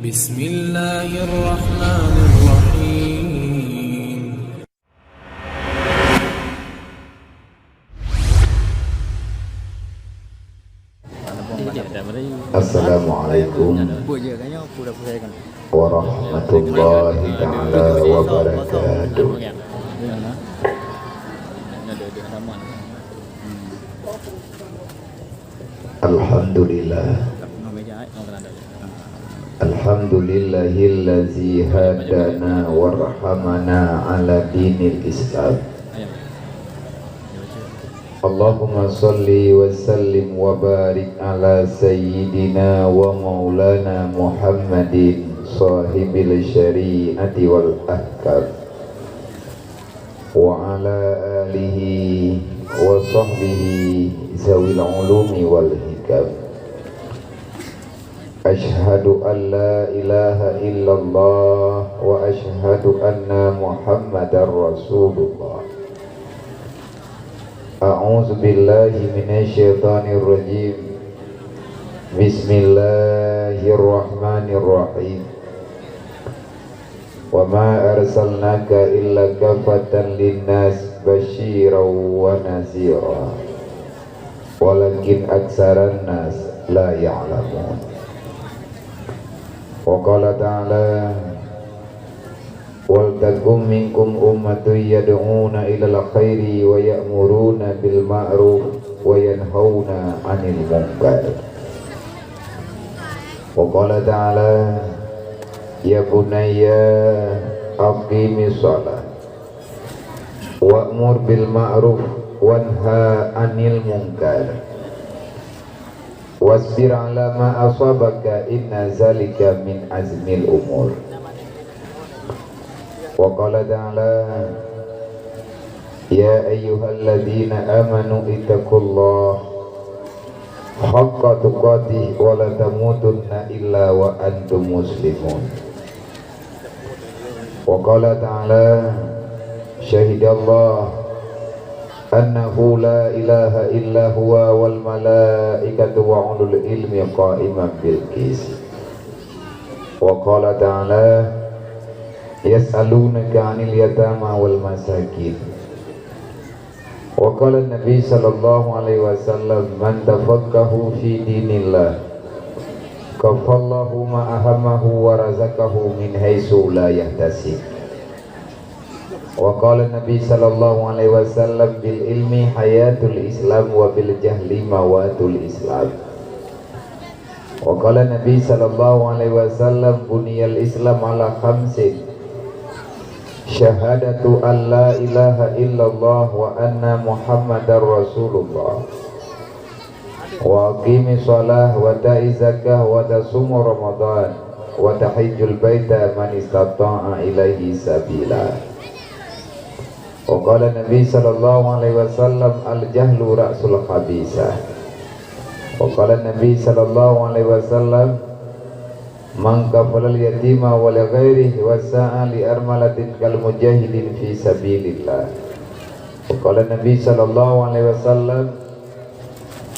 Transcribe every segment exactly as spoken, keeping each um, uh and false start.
Bismillahirrahmanirrahim. Assalamualaikum warahmatullahi taala wabarakatuh. Alhamdulillah. Alhamdulillahillazi hadana warhamana ala dinil Islam. Allahumma salli wa sallim wa barik ala sayyidina wa maulana Muhammadin sahibil syari'ati wal ahkam, wa ala alihi wa sahbihi zawil ulumi wal hikam. Asyhadu an la ilaha illallah wa asyhadu anna Muhammadar Rasulullah. A'udzu billahi minasy syaithanir rajim. Bismillahirrahmanirrahim. Wa ma arsalnaka illa kafatan linnas basyiran wa nazira. Walakin aksaran nas la ya'lamun. Wa qala ta'ala, "Wal takum minkum ummatun yad'una ilal khairi wa ya'muruna bil ma'ruf wa yanhauna 'anil munkar." Wa qala ta'ala, "Ya bunayya aqimis shalah wa'mur bil ma'ruf wanha 'anil munkar wasbir 'ala ma asabaka inna zalika min azmil umur." Wa qala ta'ala, "Ya ayyuhalladzina amanu ittaqullaha haqqa tuqatih wa la tamutunna illa wa antum muslimun." Wa qala ta'ala, "Syahidallah annahu la ilaha illa huwa wal malaikatu wa ulul ilmi qaiman bil qist." Wa qala ta'ala, "Yas'alunaka 'anil yatama wal masakin." Wa qala Nabi sallallahu alaihi wasallam, "Man tafaqahu fi dinillah, kafallahu ma ahammahu wa razaqahu min haitsu la yahtasib." Wa qala Nabi sallallahu alaihi wasallam, "Bil ilmi hayatul Islam wa bil jahli mawatul Islam." Wa qala Nabi sallallahu alaihi wasallam, "Buniyal Islam ala khamsin. Syahadatu an la ilaha illallah wa anna Muhammadar Rasulullah. Wa aqimis shalah wa ta'iz zakah wa tasumu Ramadan wa tahijjul baita man istata'a ilaihi sabila." Wa qala Nabi sallallahu alaihi wasallam, "Al jahlu ra'sul khabisah." Wa qala Nabi sallallahu alaihi wasallam, "Man kafalal yatima wa li ghairihi wa sa'a li armalatin kal mujahidin fi sabilillah." Wa qala Nabi sallallahu alaihi wasallam,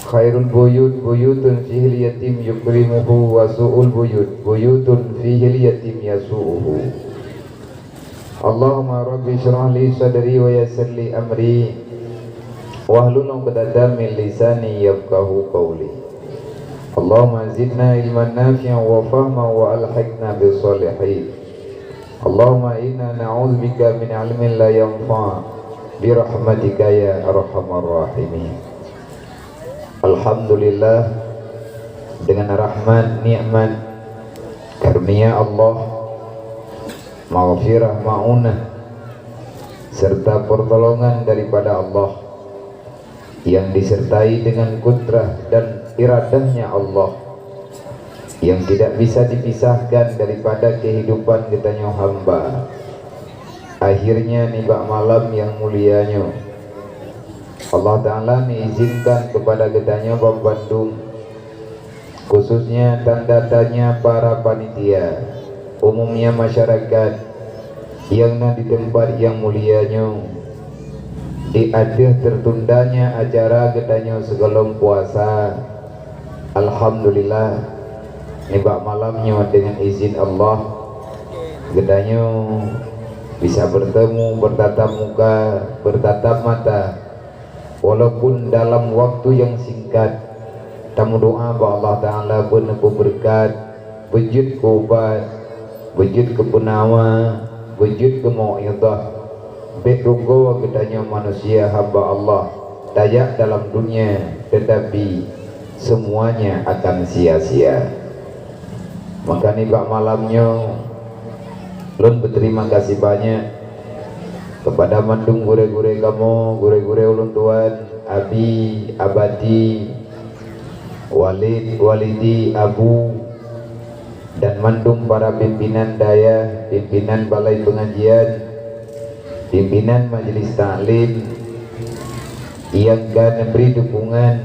"Khairul buyut buyutun fihil yatim yukrimuhu, wa su'ul buyut buyutun fihil yatim yasu'uhu." Allahumma rabbi shrah li sadri wa yassir li amri, wahlul 'uqdatam min lisani yafqahu qawli. Allahumma zidna ilman nafi'an wa fahman wa alhiqna bis shalihin. Allahumma inna na'udzubika min ilmin la yanfa', bi rahmatika ya arhamar rahimin. Alhamdulillah, dengan rahmat, nikmat, karunia Allah, maghfirah, maunah, serta pertolongan daripada Allah, yang disertai dengan kudrah dan iradahnya Allah, yang tidak bisa dipisahkan daripada kehidupan geutanyoe hamba. Akhirnya, nibak malam nyang mulia nyoe, Allah Ta'ala meuizinkan keupada geutanyoe banmandum, khususnya tanda tanya para panitia, umumnya masyarakat nyang na di teumpat nyang mulia nyoe, di ateueh teutundanya acara geutanyoe sigohlom puasa. Alhamdulillah, Nibak malam nyoe, deungon izin Allah, geutanyoe bisa bertemu, bertatap muka, bertatap mata, walaupun dalam waktu nyang singkat. Tameudoa bak Allah Ta'ala beuneupeubeureukat, beujeuet keu ubat, beujeuet keu peunawa, beujeuet keu mau'izah. Bék rugoe geutanyoe manusia hamba Allah tajak dalam dunia, tetapi semuanya akan sia-sia. Maka nibak malam nyoe, lôn beuterima kasih banyak kepada mandum gurée-gurée kamoe, gurée-gurée ulôn tuan, Abi, Abati, Walid, Walidi, Abu, dan mandum para pimpinan dayah, pimpinan balai pengajian, pimpinan majelis taklim, nyang ka neubri dukungan,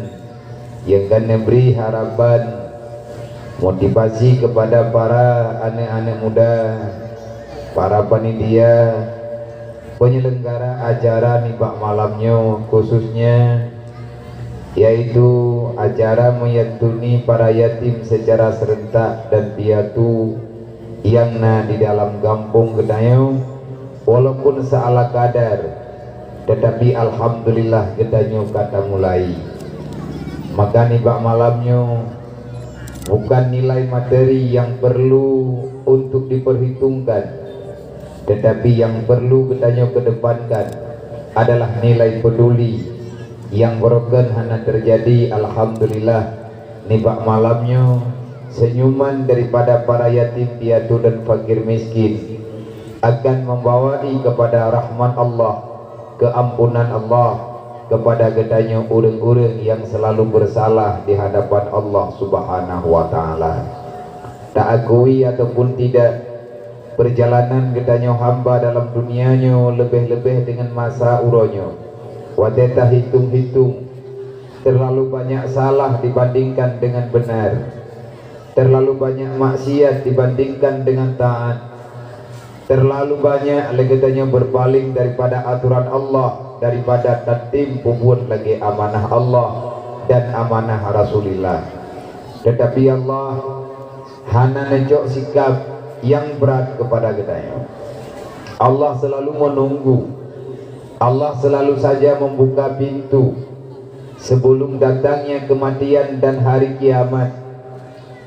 nyang ka neubri harapan, motivasi kepada para aneuk-aneuk muda, para panitia, penyelenggara acara nibak malam nyoe, khususnya yaitu acara menyantuni para yatim secara serentak dan piatu nyang na di dalam gampông geutanyoe, walaupun seala kadar, tetapi alhamdulillah geutanyoe ka tamulai. Maka nibak malam nyoe, bukan nilai materi yang perlu untuk diperhitungkan, tetapi yang perlu geutanyoe kedepankan adalah nilai peduli. Nyang broken hana terjadi, alhamdulillah. Nibak malam nyoe, senyuman daripada para yatim piatu dan fakir miskin akan membawai kepada rahmat Allah, keampunan Allah kepada geutanyoe ureuëng-ureuëng nyang selalu bersalah di hadapan Allah Subhanahu wa Ta'ala. Taakui ataupun tidak, perjalanan geutanyoe hamba dalam dunia nyoe leubeh-leubeh deungon masa uroe nyoe, watée tahitong-hitong, terlalu banyak salah dibandingkan dengan benar, terlalu banyak maksiat dibandingkan dengan taat, terlalu banyak lé geutanyoe berpaling daripada aturan Allah, daripada tatem peubuet lagée amanah Allah dan amanah Rasulullah. Tetapi Allah hana neucok sikap nyang brat kepada geutanyoe. Allah selalu menunggu. Allah selalu saja membuka pintu sebelum datangnya kematian dan hari kiamat.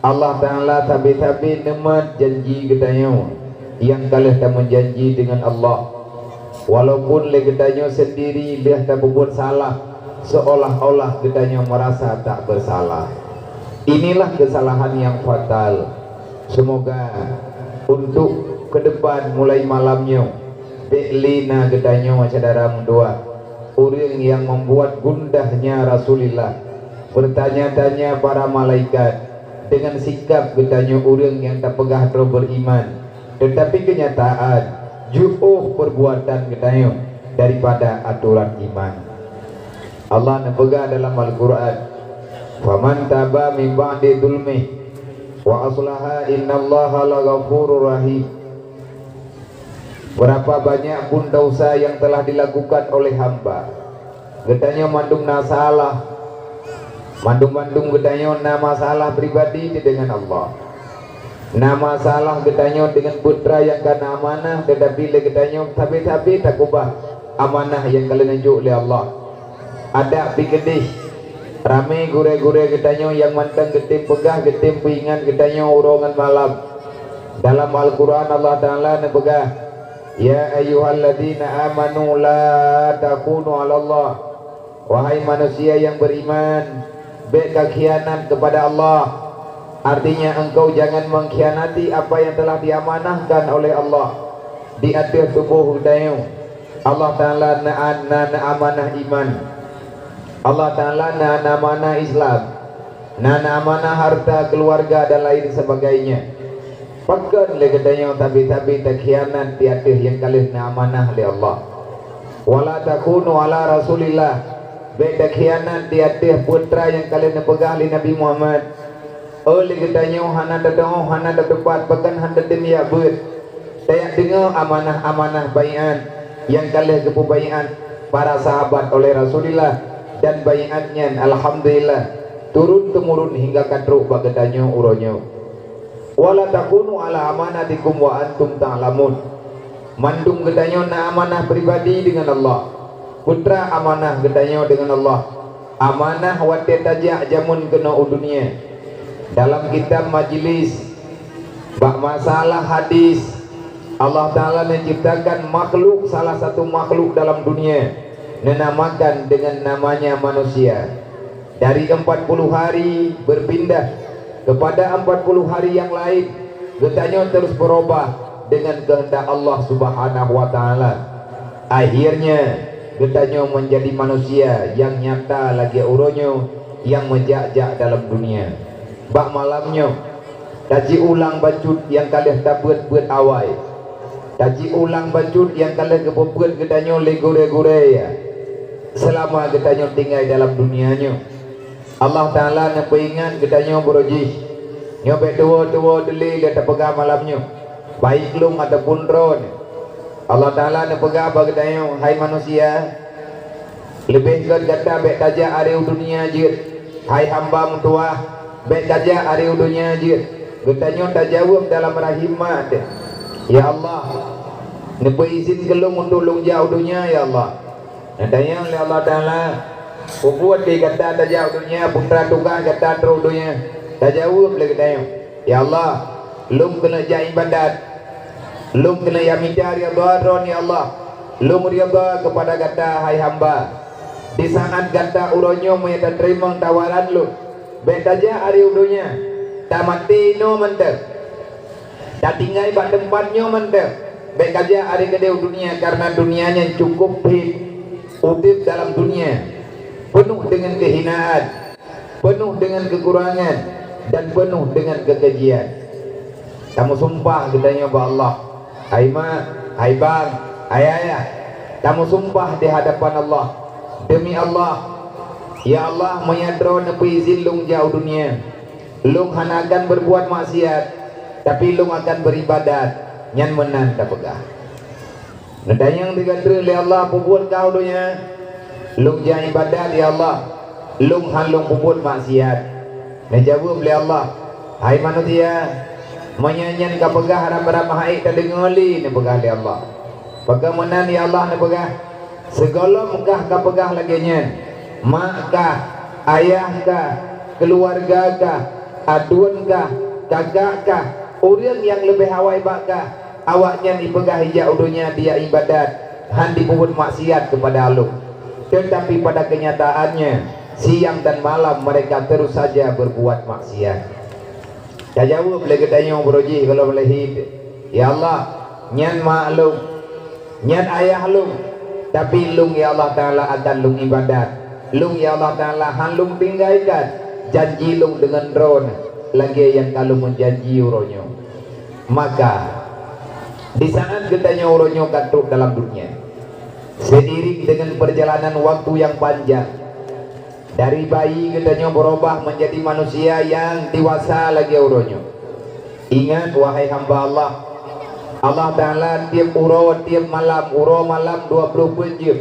Allah Ta'ala sabe-sabe neumat janji geutanyoe nyang ka lheueh tameujanji deungon Allah. Walaupun lé geutanyoe sendiri lheueh tapeubuet salah, seolah-olah geutanyoe merasa tak bersalah. Inilah kesalahan yang fatal. Semoga untuk ke depan, mulai malam nyoe, bék lé na geutanyoe syedara meutuah ureuëng nyang membuat gundahnya Rasulullah, bertanya-tanya para malaikat, dengan sikap geutanyoe ureuëng nyang tapeugah droe beriman, tetapi keunyataan jiôh perbuatan geutanyoe daripada atoran iman. Allah neupeugah dalam Al-Qur'an, "Faman taba min ba'di zulmih wa aslaha innallaha laghafurur rahim." Berapa banyak pun dosa yang telah dilakukan oleh hamba, geutanyoe mandum na salah. Mandum-mandum geutanyoe na masalah pribadi teuh deungon Allah. Na masalah geutanyoe deungon putra nyang ka na amanah, tetapi lé geutanyoe sabe-sabe takubah amanah nyang ka lheueh neujok lé Allah. Adak pih keudeh, ramé gurée-gurée geutanyoe nyang mantong geutem peugah, geutem peuingat geutanyoe uroe ngon malam. Dalam Al-Qur'an Allah Ta'ala neupeugah, "Ya ayyuhalladzina amanu la takhunu 'alallah." Wahai manusia yang beriman, bék kakhianat kepada Allah. Artinya, engkau jangan mengkhianati apa yang telah diamanahkan oleh Allah di ateueh tuboh geutanyoe. Allah Ta'ala na, na, na amanah iman. Allah Ta'ala na, na amanah Islam. Na, na amanah harta, keluarga, dan lain sebagainya. Pakon lé geutanyoe sabe-sabe takhianat di ateueh nyang ka lheueh na amanah lé Allah? "Wala takhunu 'ala Rasulillah." Bék takhianat di ateueh putra nyang ka lheueh neupeugah lé Nabi Muhammad. Oh lé geutanyoe hana tatu'oh, hana tatupat, bahkan hana tatem jak beuet. Tajak deungoe amanah-amanah baiat nyang ka lheueh geupeubaiat para sahabat oleh Rasulillah, dan baiat nyan, alhamdulillah, turun-temurun hingga ka trok bak geutanyoe uroe nyoe. "Wa la takunu ala amanatikum wa antum ta'lamun." Mandum geutanyoe na amanah pribadi deungon Allah. Peue treuk amanah geutanyoe deungon Allah? Amanah watée tajak jameun keunoe u dunia. Dalam kitab majlis, bak masalah hadis, Allah Ta'ala neuciptakan makhluk, salah satu makhluk dalam dunia, neunamakan dengan namanya manusia. Dari empat puluh hari berpindah kepada empat puluh hari yang lain, geutanyoe terus berubah dengan kehendak Allah Subhanahu wa Ta'ala. Akhirnya, geutanyoe menjadi manusia yang nyata lagée uroe nyoe nyang meujak-jak dalam dunia. Bak malam nyoe, tajiulang bacut nyang ka lheueh tabeuet-beuet awai. Tajiulang bacut nyang ka lheueh geupeubuet geutanyoe lé gurée-gurée, ya, seulama geutanyoe tinggai dalam dunia nyoe. Allah Ta'ala neupeuingat geutanyoe baroe jih. Nyoe bék tuwoe-tuwoe dilée lé tapeugah malam nyoe, baik lôn ataupun droeneuh. Allah Ta'ala neupeugah bak geutanyoe, "Hai manusia, leubeh gét gata bék tajak ari u dunia jeuet. Hai hamba meutuwah, bék tajak ari u dunia jeuet." Geutanyoe tajaweueb dalam rahim mak teuh, "Ya Allah, neupeuizin keu lôn untuk lôn jak u dunia, ya Allah." Neutanyong lé Allah Ta'ala, "Peue buet di gata tajak u dunia, peue treuk tugaih gata trok u dunia?" Tajaweueb lé geutanyoe, "Ya Allah, lôn keuneuk jak iébadat. Lôn keuneuk jak mita ridha Droeneuh, ya Allah. Lôn ridha keupada gata, hai hamba." Di saát gata uroe nyoe meunyoe tateurimong tawaran lôn, bék tajak ari u dunia, tamaté inoe mantong. Tatinggai bak teumpat nyoe mantong, bék tajak ari keudeh u dunia, kareuna dunia nyan cukup phet. Udeb dalam dunia peunoh deungon keuhinaan, peunoh deungon keukurangan, dan peunoh deungon keukejian. Tameusumpah geutanyoe bak Allah, "Hai mak, hai bang, hai ayah," tameusumpah di hadapan Allah, "Demi Allah, ya Allah, meunyoe droe neupeuizin lôn jak u dunia, lôn hana akan berbuat maksiat, tapi lôn akan beribadat." Nyan meunan tapeugah. Neutanyong digeutreueh lé Allah, "Peue buet kah u donya?" "Lôn jak iébadat, ya Allah. Lôn hán lôn peubuet maksiat." Neujaweueb lé Allah, "Hai manusia, meunyoe nyan kapeugah, ram-ram hai tadeungoe lé," neupeugah lé Allah. "Pakon meunan, ya Allah?" neupeugah. "Sigohlom kah kapeugah lagée nyan, mak kah, ayah kah, keuluwarga kah, aduen kah, kakak kah, ureuëng nyang leubeh awai bak kah, awaknyan ipeugah ijak u donya dijak iébadat, hán jipeubuet maksiat keupada Lôn. Teutapi pada keunyataannya, siang dan malam mereka terus saja berbuat maksiat." Tajaweueb lé geutanyoe baroe jih gohlom lé hé, "Ya Allah, nyan mak lôn, nyan ayah lôn, tapi lôn, ya Allah Ta'ala, akan lôn iébadat. Lôn, ya Allah Ta'ala, hán lôn tinggaikan janji lôn deungon Droeneuh lagée nyang ka lôn meujanji uroe nyoe." Maka, di saát geutanyoe uroe nyoe ka trok dalam dunia, seiring deungon peurjalanan waktu nyang panjang, dari bayi geutanyoe beurubah meunjadi manusia nyang dewasa lagée uroe nyoe. Ingat, wahai hamba Allah, Allah Ta'ala tieb uroe, tieb malam, uroe malam dua ploh peuet jeuem.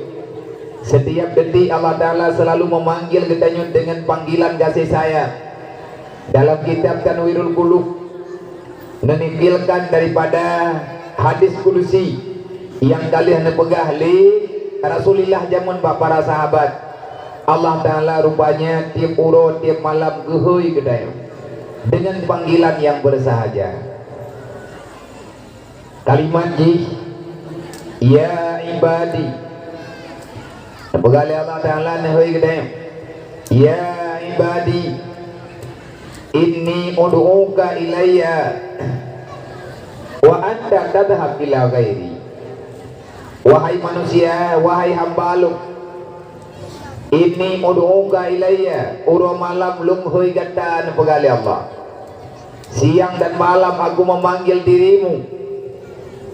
Setiap detik Allah Ta'ala selalu memanggil geutanyoe deungon panggilan gaséh sayang. Dalam kitab Tanwirul Qulub, neunukilkan daripada hadis kudusi nyang ka lheueh neupeugah lé Rasulullah jameun bak para sahabat, Allah Ta'ala rupanya tieb uroe, tieb malam geuhôi geutanyoe deungon panggilan nyang beursahaja. Kalimat jih, "Ya ibadi." Neupeugah lé Allah Ta'ala neuhôi geutanyoe, "Ya ibadi, inni ud'uka ilayya wa anta tadhhab ila ghairi." Wahai manusia, wahai hamba Lôn, "Inni ud'uka ilayya," uroe malam Lôn hôi gata, neupeugah lé Allah. Siang dan malam Aku memanggil dirimu.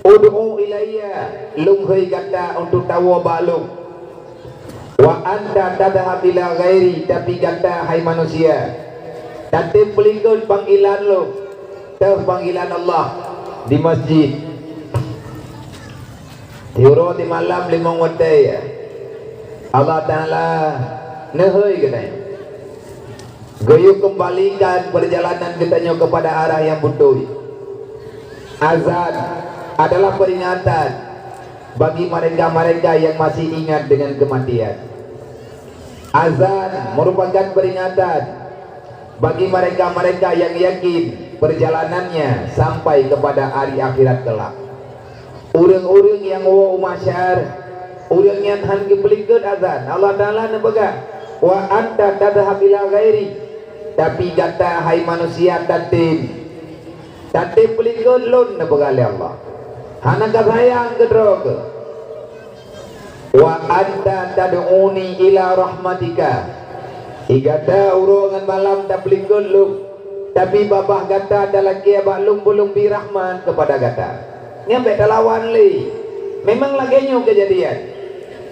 "Ud'u ilayya," Lôn hôi gata untuk tawoe bak Lôn. "Wa anta tadhhab ila ghairi," tapi gata, hai manusia, tatem peulikot panggilan Lôn, teuh panggilan Allah di masjid. Tiuroe di malam limong watée, ya. Allah Ta'ala neuhôi geutanyoe. Geuyue keumbalikan peurjalanan geutanyoe keupada arah nyang beutôi. Azan adalah peringatan bagi mereka-mereka yang masih ingat dengan kematian. Azan merupakan peringatan bagi mereka-mereka yang yakin perjalanannya sampai kepada hari akhirat kelak. Ureuëng-ureuëng nyang woe u mahsyar, ureuëng nyan hán geupeulikot azan. Allah Taala neupeugah, "Wa anta tadhhab ila ghairi." Tapi gata, hai manusia, tatem, tatem peulikot Lôn, neupeugah lé Allah. Hana kasayang keu droe keuh. "Wa anta tad'uni ila rahmatika." Di gata uroe ngon malam tapeulikot Lôn, tapi babah gata talakée bak Lôn, beu Lôn bi rahmat keupada gata. Nyan bék talawan lé. Memang lagée nyoe keujadian.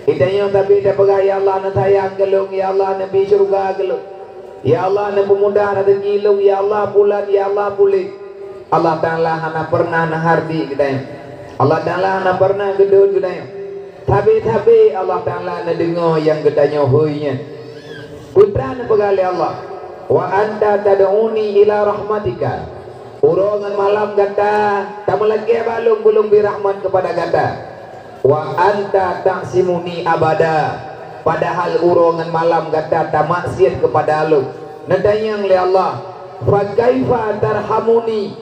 Geutanyoe sabe tapeugah, "Ya Allah, neusayang keu lôn. Ya Allah, neubi syeuruga keu lôn. Ya Allah, neupeumudah raseuki lôn. Ya Allah, pulan, ya Allah, puléh." Allah Taala hana pernah neuhardi geutanyoe. Allah Taala hana pernah geudon geutanyoe. Sabe-sabe Allah Taala neudeungoe nyang geutanyoe hôi nyan. Peue teuma neupeugah lé Allah, "Wa anta tad'uni ila rahmatika." Uroe ngon malam gata tameulakée bak Lôn, beu Lôn bi rahmat keupada gata. "Wa anta ta'simuni abada." Padahal uroe ngon malam gata tamaksiet keupada Lôn. Neutanyong lé Allah, "Fa kaifa tarhamuni?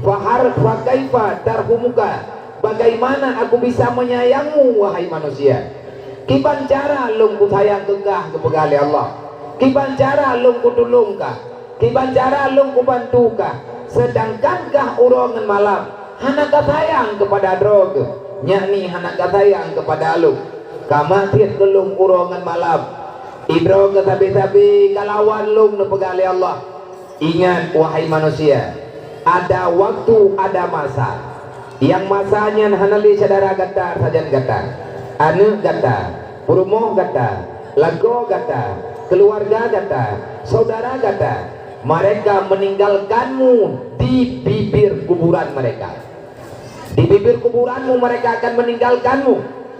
Fa har-, fa kaifa tarhumuka?" Bagaimana Aku bisa menyayangmu, wahai manusia? Kiban cara Lôn kusayang keu kah, geupeugah lé Allah. Kiban cara Lôn kutulông kah? Kiban cara Lôn kubantu kah? Seudangkan kah uroe ngon malam hana kasayang keupada droe keuh, yakni hana kasayang keupada Lôn. Kamaksiet keu Lôn uroe ngon malam. Droe keuh sabe-sabe kalawan Lôn, neupeugah lé Allah. Ingat, wahai manusia, ada waktu, ada masa. Nyang masa nyan hana lé syedara gata sajan gata, aneuëk gata, peurumoh gata, lagoe gata, keuluwarga gata, syedara gata. Mereka meninggalkanmu di bibir kuburan mereka. Di bibir kuburanmu mereka akan meninggalkanmu.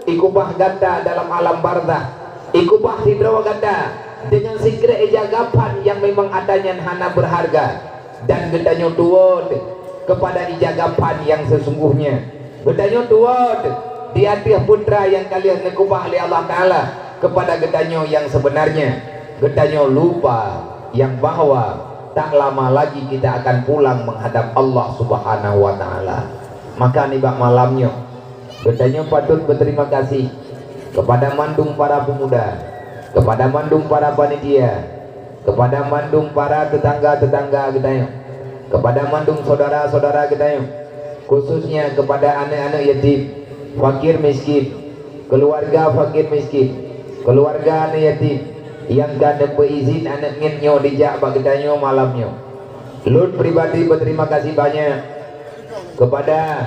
Ikubah gata dalam alam barzakh. Ikubah sidroe gata dengan sikrek ija gapan nyang memang ata nyan hana berharga. Dan geutanyoe tuwot keupada ija gapan nyang seusunggohnya. Geutanyoe tuwot di ateueh peue teuma nyang ka lheueh neukubah lé Allah Taala keupada geutanyoe nyang seubeunarnya. Geutanyoe lupa nyang bahwa tak lama lagi kita akan pulang menghadap Allah Subhanahu wa Taala. Maka nibak malam nyoe, geutanyoe patut beuterima kasih keupada mandum para peumuda, keupada mandum para panitia, keupada mandum para teutangga-teutangga geutanyoe, keupada mandum syedara-syedara geutanyoe, khususnya keupada aneuëk-aneuëk yatim, fakir miskin, keuluwarga fakir miskin, keuluwarga aneuëk yatim nyang ka neupeuizin aneuëk miet nyoe jijak bak geutanyoe malam nyoe. Lôn pribadi beuterima kasih banyak keupada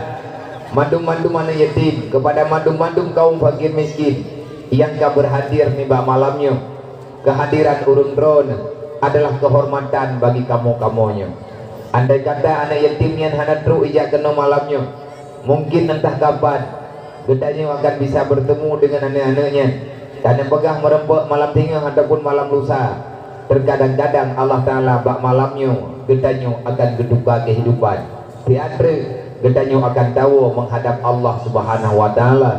mandum-mandum aneuëk yatim, keupada mandum-mandum kawöm fakir miskin nyang ka beurhadir nibak malam nyoe. Keuhadiran ureuëng droeneueh adalah keuhormatan bagi kamoe-kamoe nyoe. Andai kata aneuëk yatim nyan hana trok ijak keunoe malam nyoe, mungkin entah kapan geutanyoe akan bisa beurtemu deungon aneuëk-aneuëk nyan. Tanyoe peugah meurumpok malam singoh ataupun malam lusa. Teukadang-kadang Allah Taala bak malam nyoe geutanyoe akan geutuka keuhidupan. Siat treuk geutanyoe akan tawoe meuhadab Allah Subhanahu wa Taala.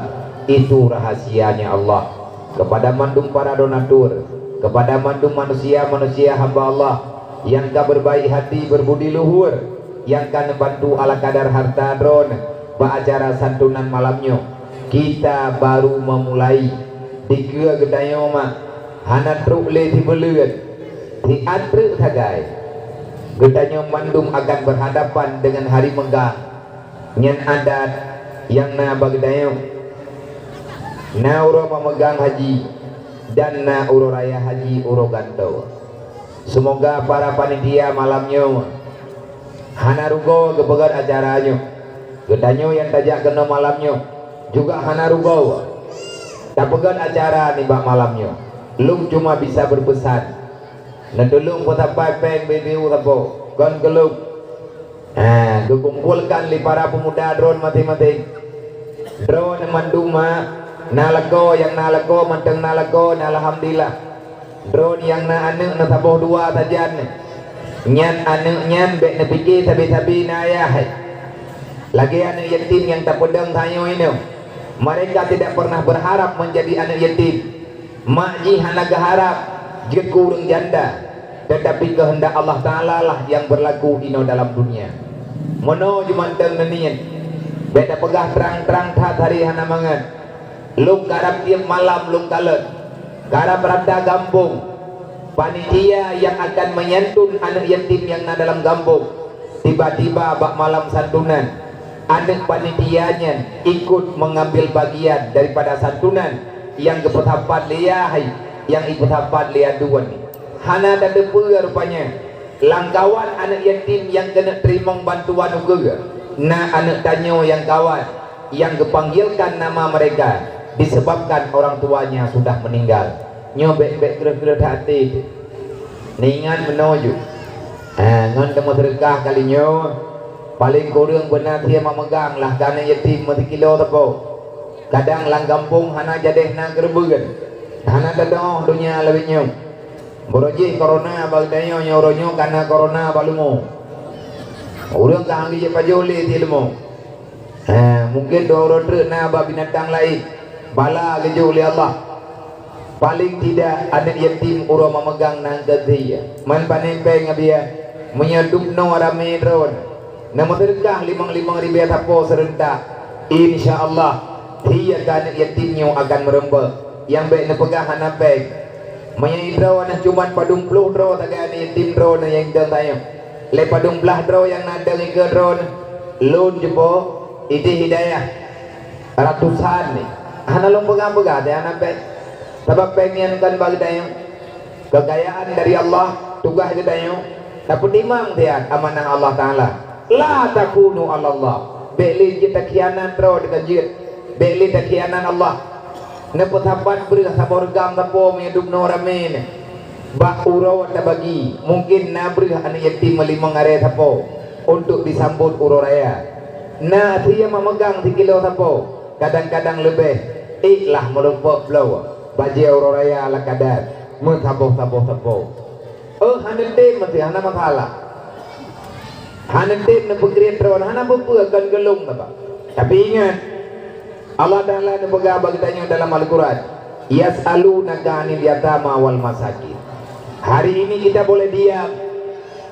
Itu rahasianya Allah. Keupada mandum para donatur, keupada mandum manusia-manusia hamba Allah nyang ka beurbaik hati, beurbudi luhur, nyang ka neubantu ala kadar hareuta droeneueh bak acara santunan malam nyoe. Kita baru memulai. Dikeue geutanyoe mak hana trok lé sibuleuen, siat treuk sagai. Geutanyoe mandum akan beurhadapan deungon hari meugah. Nyan adat nyang na bak geutanyoe. Na uroe meumeugang haji dan na uroe raya haji uroe gantoe. Seumoga para panitia malam nyoe hana rugoe geupeugét acara nyoe. Geutanyoe nyang tajak keunoe malam nyoe juga hana rugoe tapeugét acara nibak malam nyoe. Lôn cuma bisa beupeusan, neutulông peusapai péng beu-beu sapo kon keu lôn. Ha, geukumpolkan lé para peumuda droeneueh maséng-maséng. Droeneueh mandum, ha, na lakoe, nyang na lakoe mantong na lakoe, na alhamdulillah. Droeneueh nyang na aneuëk na saboh dua sajan. Nyan aneuëk nyan bék neupike sabe-sabe na ayah. Lagée aneuëk yatim nyang tapeudong tanyoe inoe, mereka tidak pernah berharap menjadi aneuk yatim. Mak jih hana geuharab jeuet keu ureuëng janda, tetapi keuheundak Allah Taala lah nyang beurlaku inoe dalam dunia. Meunoe jumantong neuniet, bék tapeugah trang-trang that hari hana mangat. Lôn karab tieb malam lôn kalon, karab rata gampông. Panitia nyang akan menyantun aneuëk yatim nyang na dalam gampông, tiba-tiba bak malam santunan, aneuëk panitia nyan ikot mengambil bagian daripada santunan nyang geupeusapat lé yah hai, nyang ipeusapat lé aduen. Hana tateupeue rupanya, lam kawan aneuëk yatim nyang keuneuk teurimong bantuan ukeue, na aneuëk tanyoe nyang kawan nyang geupanggilkan nama mereka disebabkan orang tuanya sudah meninggal. Nyoe bék-bék kreueh-kreueh that até. Neuingat meunoe ju. Ha, ngon teumeuseudeukah kali nyoe, paleng kureueng beuna sie mameugang lah keu aneuëk yatim meusikilo sapo. Kadang lam gampông hana jadeh na keureubeuen, hana teudoh donya lawét nyoe. Uroe jih korona bak geutanyoe, nyoe uroe nyoe ka na korona bak leumô. Ureuëng ka han geujeuet pajoh lé di leumô. Ha, mungken dua uroe treuk na bak binatang laén. Bala geujok lé Allah. Paleng tidak aneuëk yatim uroe mameugang nan keu sie. Man pané péng abia, meunyoe dubnoe ramé droe, na meuseudeukah limong-limong ribée sapo seureuntak, insya Allah, sie keu aneuëk yatim nyoe akan meurumpok. Nyang bék neupeugah hana péng. Meunyoe droe na cuman padum ploh droe sagai aneuëk yatim droe nyang dong tanyoe, lé padum blaih droe nyang na dong ikeue droe, lôn jupo idéh hidayah. Ratusan ni. Hana lôn peugah-peugah teuh hana péng. Sabab péng nyan kon bak geutanyoe. Keukayaan dari Allah, tugaih geutanyoe tapeutimang siat amanah Allah Taala. La takunu 'alallah. Bék lé jeuet takhianat droe deungon jeuet. Bék lé takhianat Allah. Neupeusapat breueh saboh reugam sapo meunyoe dubnoe ramé nyan. Bak uroe tabagi, mungken na breueh aneuëk yatim meulimong aré sapo untuk disambot uroe raya. Na sie mameugang sikilo sapo, kadang-kadang leubeh, ék lah meurumpok bloe, bajée uroe raya ala kadar, meusaboh-saboh sapo. Oh, hana tem meusti, hana masalah. Hana tem neupeukriet droe, hana peue-peue kon geulong taba. Tapi ingat, Allah Taala neupeugah bak geutanyoe dalam Al-Quran, "Yas'alunaka 'anil yatama wal masakin." Hari ini kita boleh diam.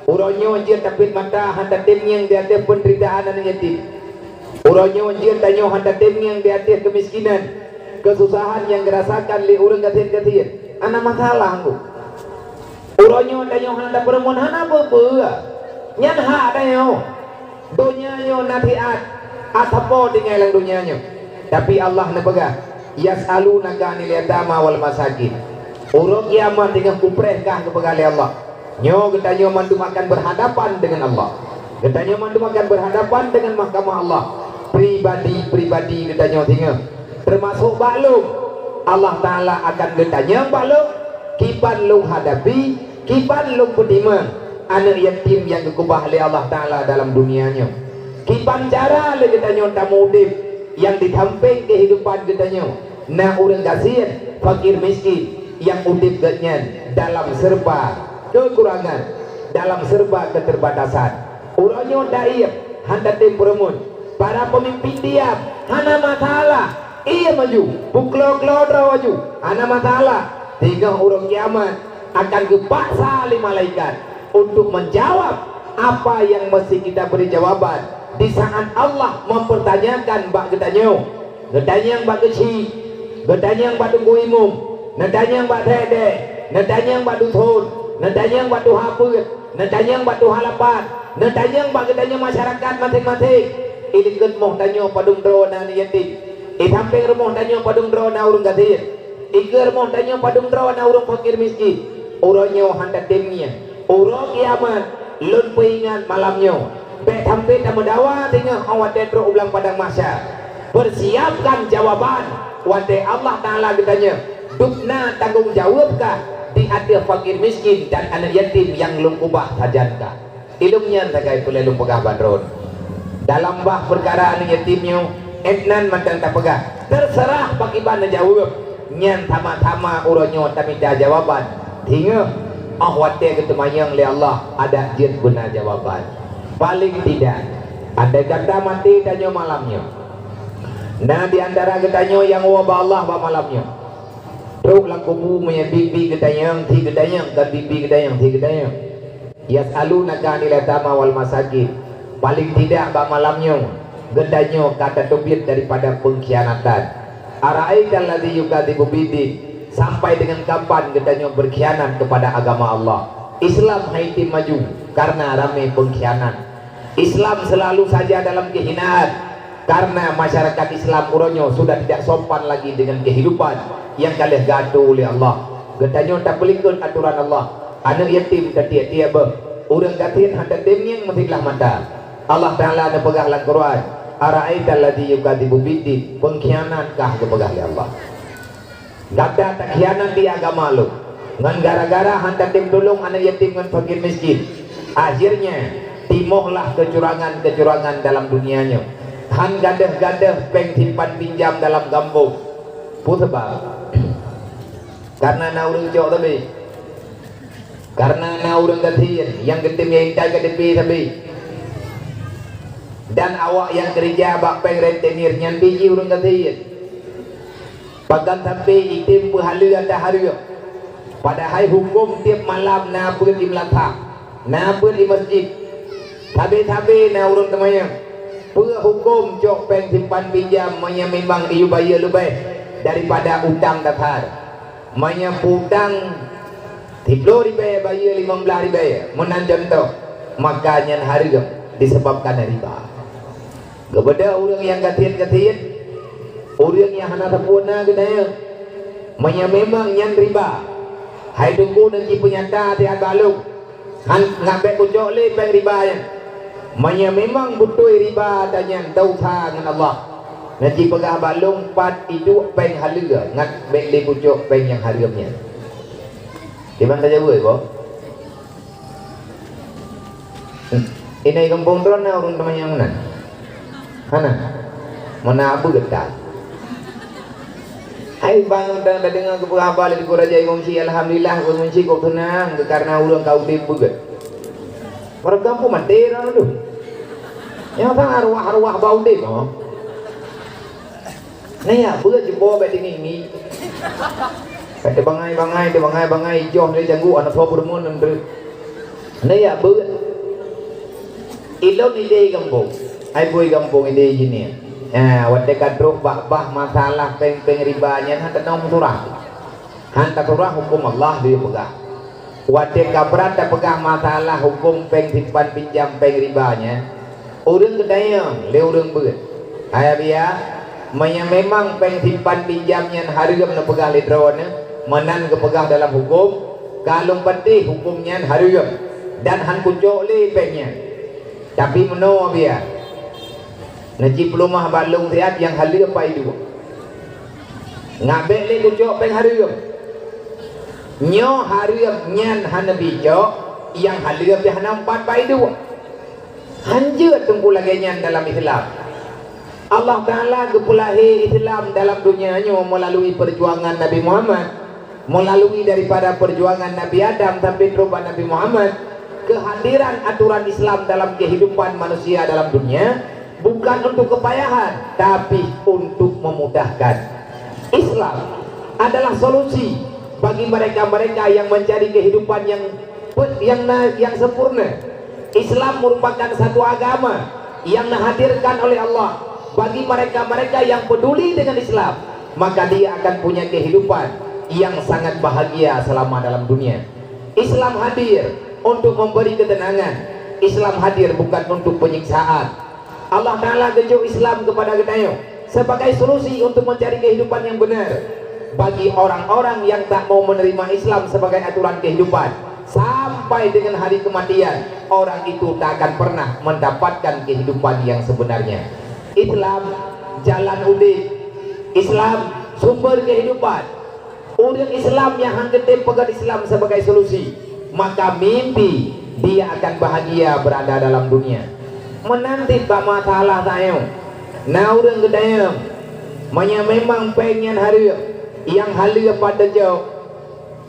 Uroe nyoe jeuet tapeuet mata hana tem ngieng di ateueh peunderitaan aneuëk yatim. Uroe nyoe jeuet tanyoe hana tem ngieng di ateueh keumiskinan, keususahan nyang geurasakan lé ureuëng gasien-gasien. Hana masalah, Teungku. Uroe nyoe tanyoe hana tapeureumeun hana peue-peue. Nyan hak tanyoe. Donya nyoe na siat, atra sapo tinggai lam donya nyoe. Tapi Allah neupeugah, "Yas'alunaka 'anil yatama wal masakin." Uroe kiamat teungoh kupreh kah geupeugah lé Allah. Nyoe geutanyoe mandum akan berhadapan dengan Allah. Geutanyoe mandum akan berhadapan dengan mahkamah Allah. Pribadi-pribadi geutanyoe teungoh, termasuk bak lôn. Allah Taala akan geutanyong bak lôn, kiban lôn hadapi, kiban lôn peutimang aneuëk yatim nyang geukeubah lé Allah Taala dalam dunia nyoe. Kiban cara lé geutanyoe tameuudeb nyang di sampéng keuhidupan geutanyoe na ureuëng gasien, fakir miskin, nyang udeb geuhnyan dalam serba keukurangan, dalam serba keuterbatasan. Uroe nyoe daim hana tem peureumeun. Para peumimpin diam, hana masalah. Ié maju, peuklo-klo droe aju, hana masalah. Teungoh uroe kiamat akan geupaksa lé malaikat untuk menjawab apa yang mesti kita beri jawaban di saat Allah mempertanyakan bak geutanyoe. Neutanyong bak geuchik, neutanyong bak teungku imum, neutanyong bak dék-dék, neutanyong bak duthon, neutanyong bak tuha peuet, neutanyong bak tuha lapan, neutanyong bak geutanyoe masyarakat maséng-maséng. Ilikot rumoh tanyoe padum droe na aneuk yatim. Isampéng rumoh tanyoe padum droe na ureuëng gasien. Ikeue rumoh tanyoe padum droe na ureuëng fakir miskin. Uroe nyoe hana tem ngieng. Uroe kiamat, lôn peuingat malam nyoe. Bék sampé tameudawa teungoh 'oh watée trok u blang padang mahsyar. Peusiapkan jawaban watée Allah Taala geutanyong, "Dubna tanggong jaweueb kah di ateueh fakir miskin dan aneuk yatim nyang lôn keubah sajan kah?" Ilong nyan sagai peulée lôn peugah bak droen. Dalam bah peukara aneuk yatim nyoe, étnan mantong tapeugah, teuseurah pakriban neujaweueb, nyan sama-sama uroe nyoe tamita jawaban. Singoh, 'oh watée geuteumanyong lé Allah, adak jeuet beuna jawaban. Paleng tidak, Andai kata maté tanyoe malam nyoe, na di antara geutanyoe nyang woe bak Allah bak malam nyoe, trok lam kubu meunyoe biet-biet geutanyong, tiep geutanyong, kon biet-biet geutanyong, tiep geutanyong. Yas'alunaka 'anil yatama wal masakin. Paling tidak bak malam nyoe, geutanyoe ka tateubiet daripada pengkhianatan. Ara'aital ladzi yukadzibu biddin. Sampai dengan kapan geutanyoe berkhianat kepada agama Allah? Islam hai tem maju karena ramé pengkhianat. Islam selalu saja dalam kehinaan, karena masyarakat Islam uroe nyoe sudah tidak sopan lagi dengan kehidupan yang ka lheueh geuatur lé Allah. Geutanyoe tapeulikot aturan Allah, aneuk yatim tatiep-tiep beuh, ureuëng gasien hana tem ngieng meusilah mata. Allah Taala neupeugah lam Quran, "Ara'aital ladzi yukadzibu biddin," pengkhianat kah geupeugah lé Allah. Gata takhianat di agama lôn, ngon gara-gara hana tem tulông aneuk yatim ngon fakir miskin. Akhirnya, timohlah kecurangan-kecurangan dalam dunia nyoe. Han gadôh-gadôh péng simpan pinjam dalam gampông. Peue sabab? Karena na ureuëng cok sabe. Karena na ureuëng gasien nyang geutem intai K T P sabe. Dan awak nyang keurija bak péng rentenir nyan pih jih ureuëng gasien. Pakan sabe item peuhaleue ata hareuem. Padahai huköm tieb malam na beuet di meulasah, na beuet di masjid. Sabe-sabe na ureuëng teumanyong, peue huköm cok péng simpan pinjam meunyoe memang jiyue bayeue leubeh daripada utang dasar? Meunyoe peutang siploh ribée bayeue limong blaih ribée, meunan cuntoh, maka nyan hareuem disebabkan riba. Geubeudôh ureuëng nyang gasien-gasien, ureuëng nyang hana sapeue na geunayeuk. Meunyoe memang nyan riba, hai Teungku neuci peunyata siat bak lôn, han ngabék kucok lé péng riba nyan. Meunyoe memang beutôi riba tanyan desya ngon Allah, neuci peugah bak lôn pat iduek péng haleue ngabék lé kucok péng nyang hareuem nyan. Kiban tajaweueb, boh? Inai gampông droe na ureuëng teumanyong meunan? Hana? Meunan beuet that. Hai bang, dan tadeungoe geupeugah haba lé Teungku Raja Imum Syik, alhamdulillah, Imum Syik kok seunang, kareuna ureuëng ka udeb beuet. Barô gampông maté droe dum. Nyang sang arwah-arwah ba udeb, oh. Naya beuet jipo bak tinggi-tinggi. Kata bangai-bangai, kata bangai-bangai, joh dari janggut, anak soe peurumoh nenteu. Naya beuet. Ilôn idéh gampông. Ai bui gampông idéh jinih. Ha, watée ka trok bak bah masalah péng-péng riba nyan, han teunom surah. Han tasurah huköm Allah dipeugah. Watée ka brat tapeugah masalah huköm péng simpan pinjam péng riba nyan, ureuëng geutanyong lé ureuëng beuet, "Hai Abiya, meunyoe memang péng simpan pinjam nyan hareuem neupeugah lé droeneuh, meunan geupeugah dalam huköm, ka lôn patéh huköm nyan hareuem dan han kucok lé péng nyan. Tapi meunoe Abiya, neuci peuleumah bak lôn siat nyang haleue pai duek." Ngabék lé kucok péng hareuem. Nyoe hareuem nyan hana bicok, nyang haleue pih hana umpat pai duek. Hanjeuet Teungku lagée nyan dalam Islam. Allah Taala geupeulahé Islam dalam dunia nyoe meulalui peujuangan Nabi Muhammad, meulalui daripada peujuangan Nabi Adam sampai trok bak Nabi Muhammad. Keuhadiran aturan Islam dalam kehidupan manusia dalam dunia bukan untuk kepayahan, tapi untuk memudahkan. Islam adalah solusi bagi mereka-mereka yang mencari kehidupan yang pe-, yang na-, yang sempurna. Islam merupakan satu agama yang dihadirkan oleh Allah bagi mereka-mereka yang peduli dengan Islam, maka dia akan punya kehidupan yang sangat bahagia selama dalam dunia. Islam hadir untuk memberi ketenangan. Islam hadir bukan untuk penyiksaan. Allah Taala geujok Islam kepada geutanyoe sebagai solusi untuk mencari kehidupan yang benar. Bagi orang-orang yang tak mau menerima Islam sebagai aturan kehidupan, sampai dengan hari kematian, orang itu tak akan pernah mendapatkan kehidupan yang sebenarnya. Islam jalan udeb. Islam sumber kehidupan. Ureuëng Islam nyang han geutem peugét Islam sebagai solusi, maka mimpi dia akan bahagia berada dalam dunia. Meunan cit bak masalah tanyoe, na ureuëng geutanyong, meunyoe memang péng nyan hareuem, nyang haleue pat teucok?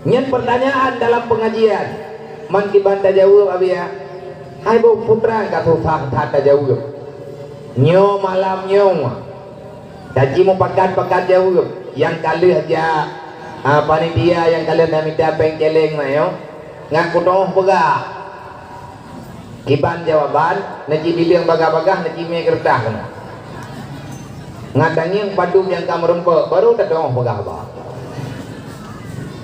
Nyan peurtanyaan dalam peungajian. Man kiban tajaweueb, Abiya? Hai boh putra, ka susah that tajaweueb. Nyoe malam nyoe, taci mupakat-pakat jaweueb nyang ka lheueh jak, ah, panitia nyang ka lheueh na mita péng céléng na nyoe, ngat kutoh peugah. Kiban jawaban, neuci bileueng bagah-bagah, neuci mé keureutah keunoe. Ngat tangieng padub nyang ka meurumpok, barô tatoh peugah ba.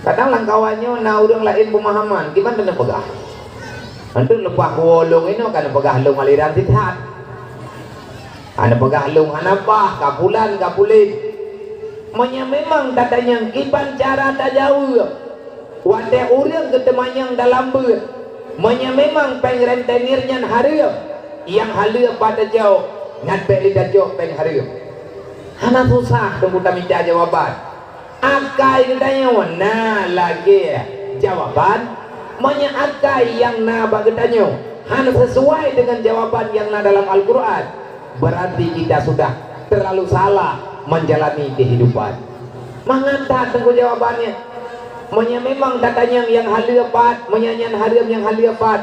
Kadang lam kawan nyoe na ureuëng laén peumahaman, kiban teuneuk peugah. Anteuk leupah kuwoe lôn inoe ka neupeugah lôn aliran sisat. Hana peugah lôn hana paih, ka pulan, ka pulen. Meunyoe memang tatanyong kiban cara tajaweueb, watée ureuëng geuteumanyong dalam beuet, meunyoe memang péng rentenir nyan hareuem, nyang haleue pat teucok, ngat bék lé tacok péng hareuem. Hana susah teungku tamita jawaban. Akai geutanyoe na lagée jawaban, meunyoe akai nyang na bak geutanyoe hana sesuai deungon jawaban nyang na dalam Al-Qur'an, berarti kita sudah terlalu salah menjalani kehidupan. Mangat that teungku jawabannya. Meunyoe memang tatanyong nyang haleue pat, meunyoe nyan hareuem nyang haleue pat,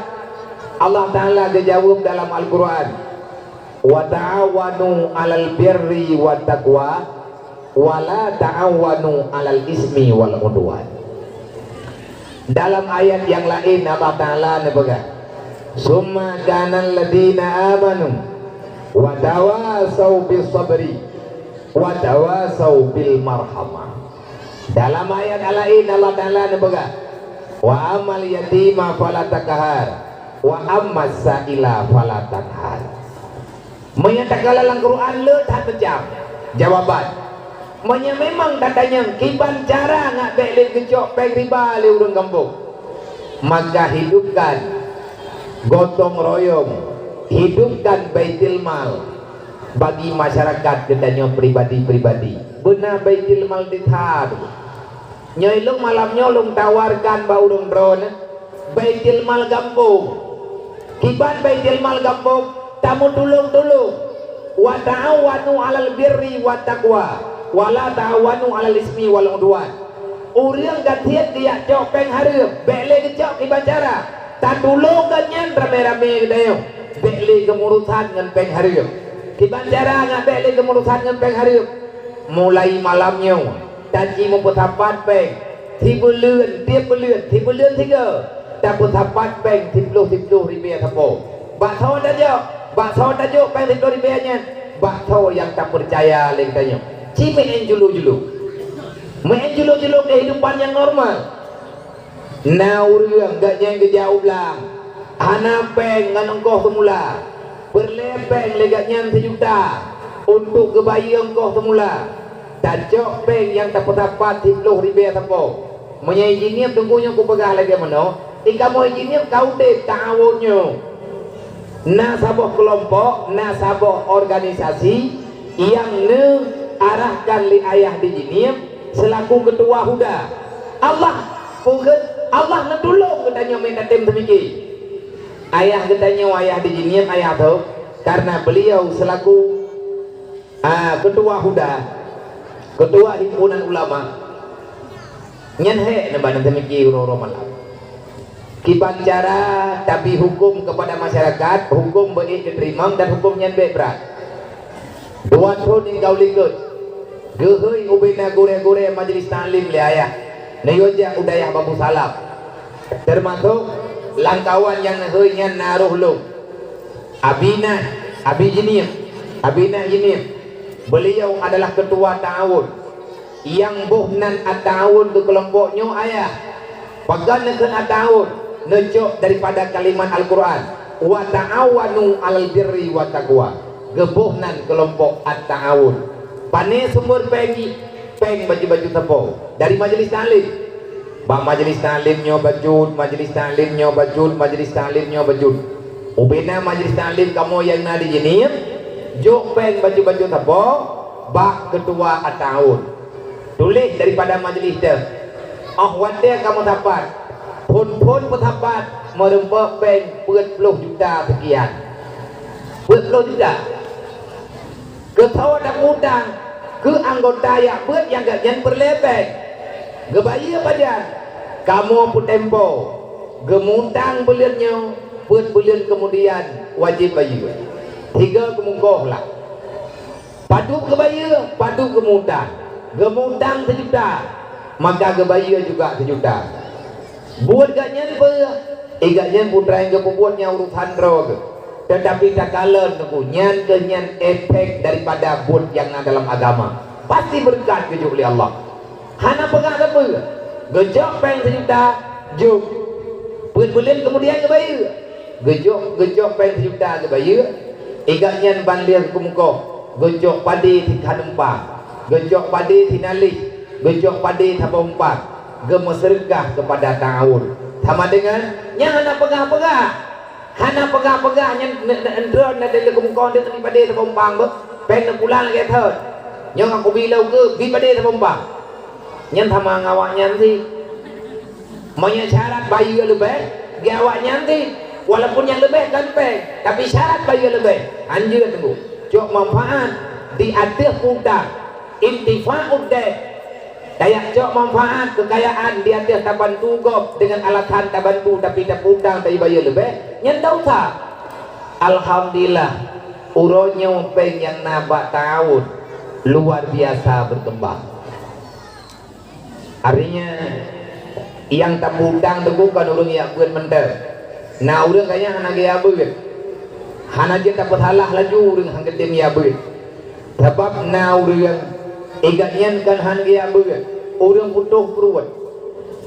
Allah Ta'ala geujaweueb dalam Al-Qur'an, "Wa ta'awanu 'alal birri wat taqwa, wa la ta'awanu 'alal ismi wal 'udwan." Dalam ayat nyang laén Allah Ta'ala neupeugah, "Summa kanal ladina amanu wa tawasau bis sabri wa tawasau bil marhamah." Dalam ayat laén Allah Ta'ala neupeugah, "Wa amal yatima fala taqhar, wa ammas sa'ila fala tanhar." Meunyoe takalon lam Quran le that macam jawaban. Meunyoe memang tatanyong kiban cara ngat bék lé geucok péng riba lé ureuëng gampông, maka hidupkan gotong royong, hidupkan baitul mal bagi masyarakat geutanyoe pribadi-pribadi. Beuna baitul mal di that. Nyoe lôn malam nyoe lôn tawarkan bak ureuëng droeneuh, baitul mal gampông. Kiban baitul mal gampông, tameutulông-tulông. "Wa ta'awanu 'alal birri wat taqwa, wa la ta'awanu 'alal ismi wal 'udwan." Ureuëng gasien geujak cok péng hareuem, bék lé geucok kiban cara. Tatulông gobnyan ramé-ramé geutanyoe, bék lé geumurusan ngon péng hareuem. Kiban cara ngat bék lé geumurusan ngon péng hareuem. Mulai malam nyoe, taci meupeusapat péng, sibeuleuen tieb buleuen, sibeuleuen sigoe, tapeusapat péng siploh-siploh ribée sapo. Bak soe tajok, bak soe tajok péng siploh ribée nyan, bak soe nyang tapeucaya lé geutanyoe. Ci meu'en julok-julok. Meu'en julok-julok keuhidupan nyang normal. Na ureuëng gobnyan geujak u blang, hana péng ngon ongkoh seumula. Peureulée péng lé gobnyan sijuta untuk geubayeue ongkoh seumula. Tacok péng nyang tapeusapat siploh ribée sapo. Meunyoe i Jeunieb teungku nyoe kupeugah lagée meunoe, i kamoe i Jeunieb ka udeb ta'awun nyoe. Na saboh keulompok, na saboh organisasi nyang neuarahkan lé ayah di Jeunieb seulaku keutua huda. Allah, peugét, Allah neutulông geutanyoe meunan tem seumiki. Ayah geutanyoe, ayah di Jeunieb, ayah tho, karena beliau selaku, ah, keutua huda, keutua himpunan ulama, nyan hék neuba neuteumiki uroe-uroe malam. Kiban cara tabi huköm keupada masyarakat, huköm beuék geuteurimong dan huköm nyan bék brat. Dua thon ingkau likot, geuhôi ubena gurée-gurée majelis taklim lé ayah, neuyue jak u dayah Babu Salam. Teumasok lam kawan nyang neuhôi nyan na roh lôn. Abi na, Abi Jeunieb, Abi na Jeunieb. Beliau adalah keutua ta'awun. Nyang boh nan at-ta'awun keu keulompok nyoe ayah. Pakon neukheun at-ta'awun? Neucok daripada kalimat Al-Qur'an, "Wa ta'awanu 'alal birri wat taqwa." Geuboh nan keulompok at-ta'awun. Pané sumber péng jih? Péng baju-baju sapo dari majelis taklim. Bak majelis taklim nyoe bacut, majelis taklim nyoe bacut, majelis taklim nyoe bacut. Ubena majelis taklim kamoe nyang na di Jeunieb, jok péng baju-baju sapo bak keutua at-ta'awun. Tuléh daripada majelis teuh. Óh watée kamoe sapat, phon-phon peusapat meurumpok péng peuet ploh juta seukian. Peuet ploh juta. Keu soe tapeutang keu anggota jak beuet nyang gobnyan peureulée péng. Geubayeue pajan? Kamoe peutempo. Geumutang buleuen nyoe, peuet buleuen keumudian wajéb bayeue. Tiga keumungkoh lah. Padub geubayeue, padub geumutang. Geumutang seujuta, maka geubayeue juga seujuta. Buet gobnyan peue? Ié gobnyan putra nyang geupeubuet nyan urusan droe geuh. Teutapi takalon teungku, nyan keuh nyan efek daripada buet nyang na dalam agama. Pasti beureukat geujok lé Allah. Hana peugah sapeue. Geucok péng seujuta, jok. Peuet buleuen keumudian geubayeue. Geucok, geucok péng seujuta geubayeue. Ié gobnyan ban lheueh keumungkoh. Geucok padé sikhan umpang. Geucok padé sinaleh. Geucok padé saboh umpang. Geumeuseudeukah keupada ta'awun. Sama deungon nyang hana peugah-peugah. Hana peugah-peugah nyan ne-, ne-, droeneuh na lheueh keumungkoh deuh neubi padé saboh umpang beuh. Péng neupulang lagée thon. Nyoe aku bi lom keu bi padé saboh umpang. Nyan sama ngon awaknyan sih. Meunyoe syarat bayeue leubeh, di awaknyan sih. Walaupun nyang leubeh kan péng, tapi syarat bayeue leubeh. Hanjeuet teungku. Cok manfaat di ateueh utang. Intifa'ud dain. Tajak cok manfaat keukayaan di ateueh tabantu gob deungon alasan tabantu tapi taputang tapi bayeue leubeh, nyan desya. Alhamdulillah, uroe nyoe péng nyang na bak ta'awun luar biasa beukeumbang. Artinya, nyang taputang teungku kon ureuëng jak beuet mantong. Na ureuëng kayém hana geujak beuet. Hana jeuet tapeusalah laju ureuëng han geutem jak beuet. Sabab na ureuëng, ié gobnyan kon han geujak beuet, ureuëng putôh pruet.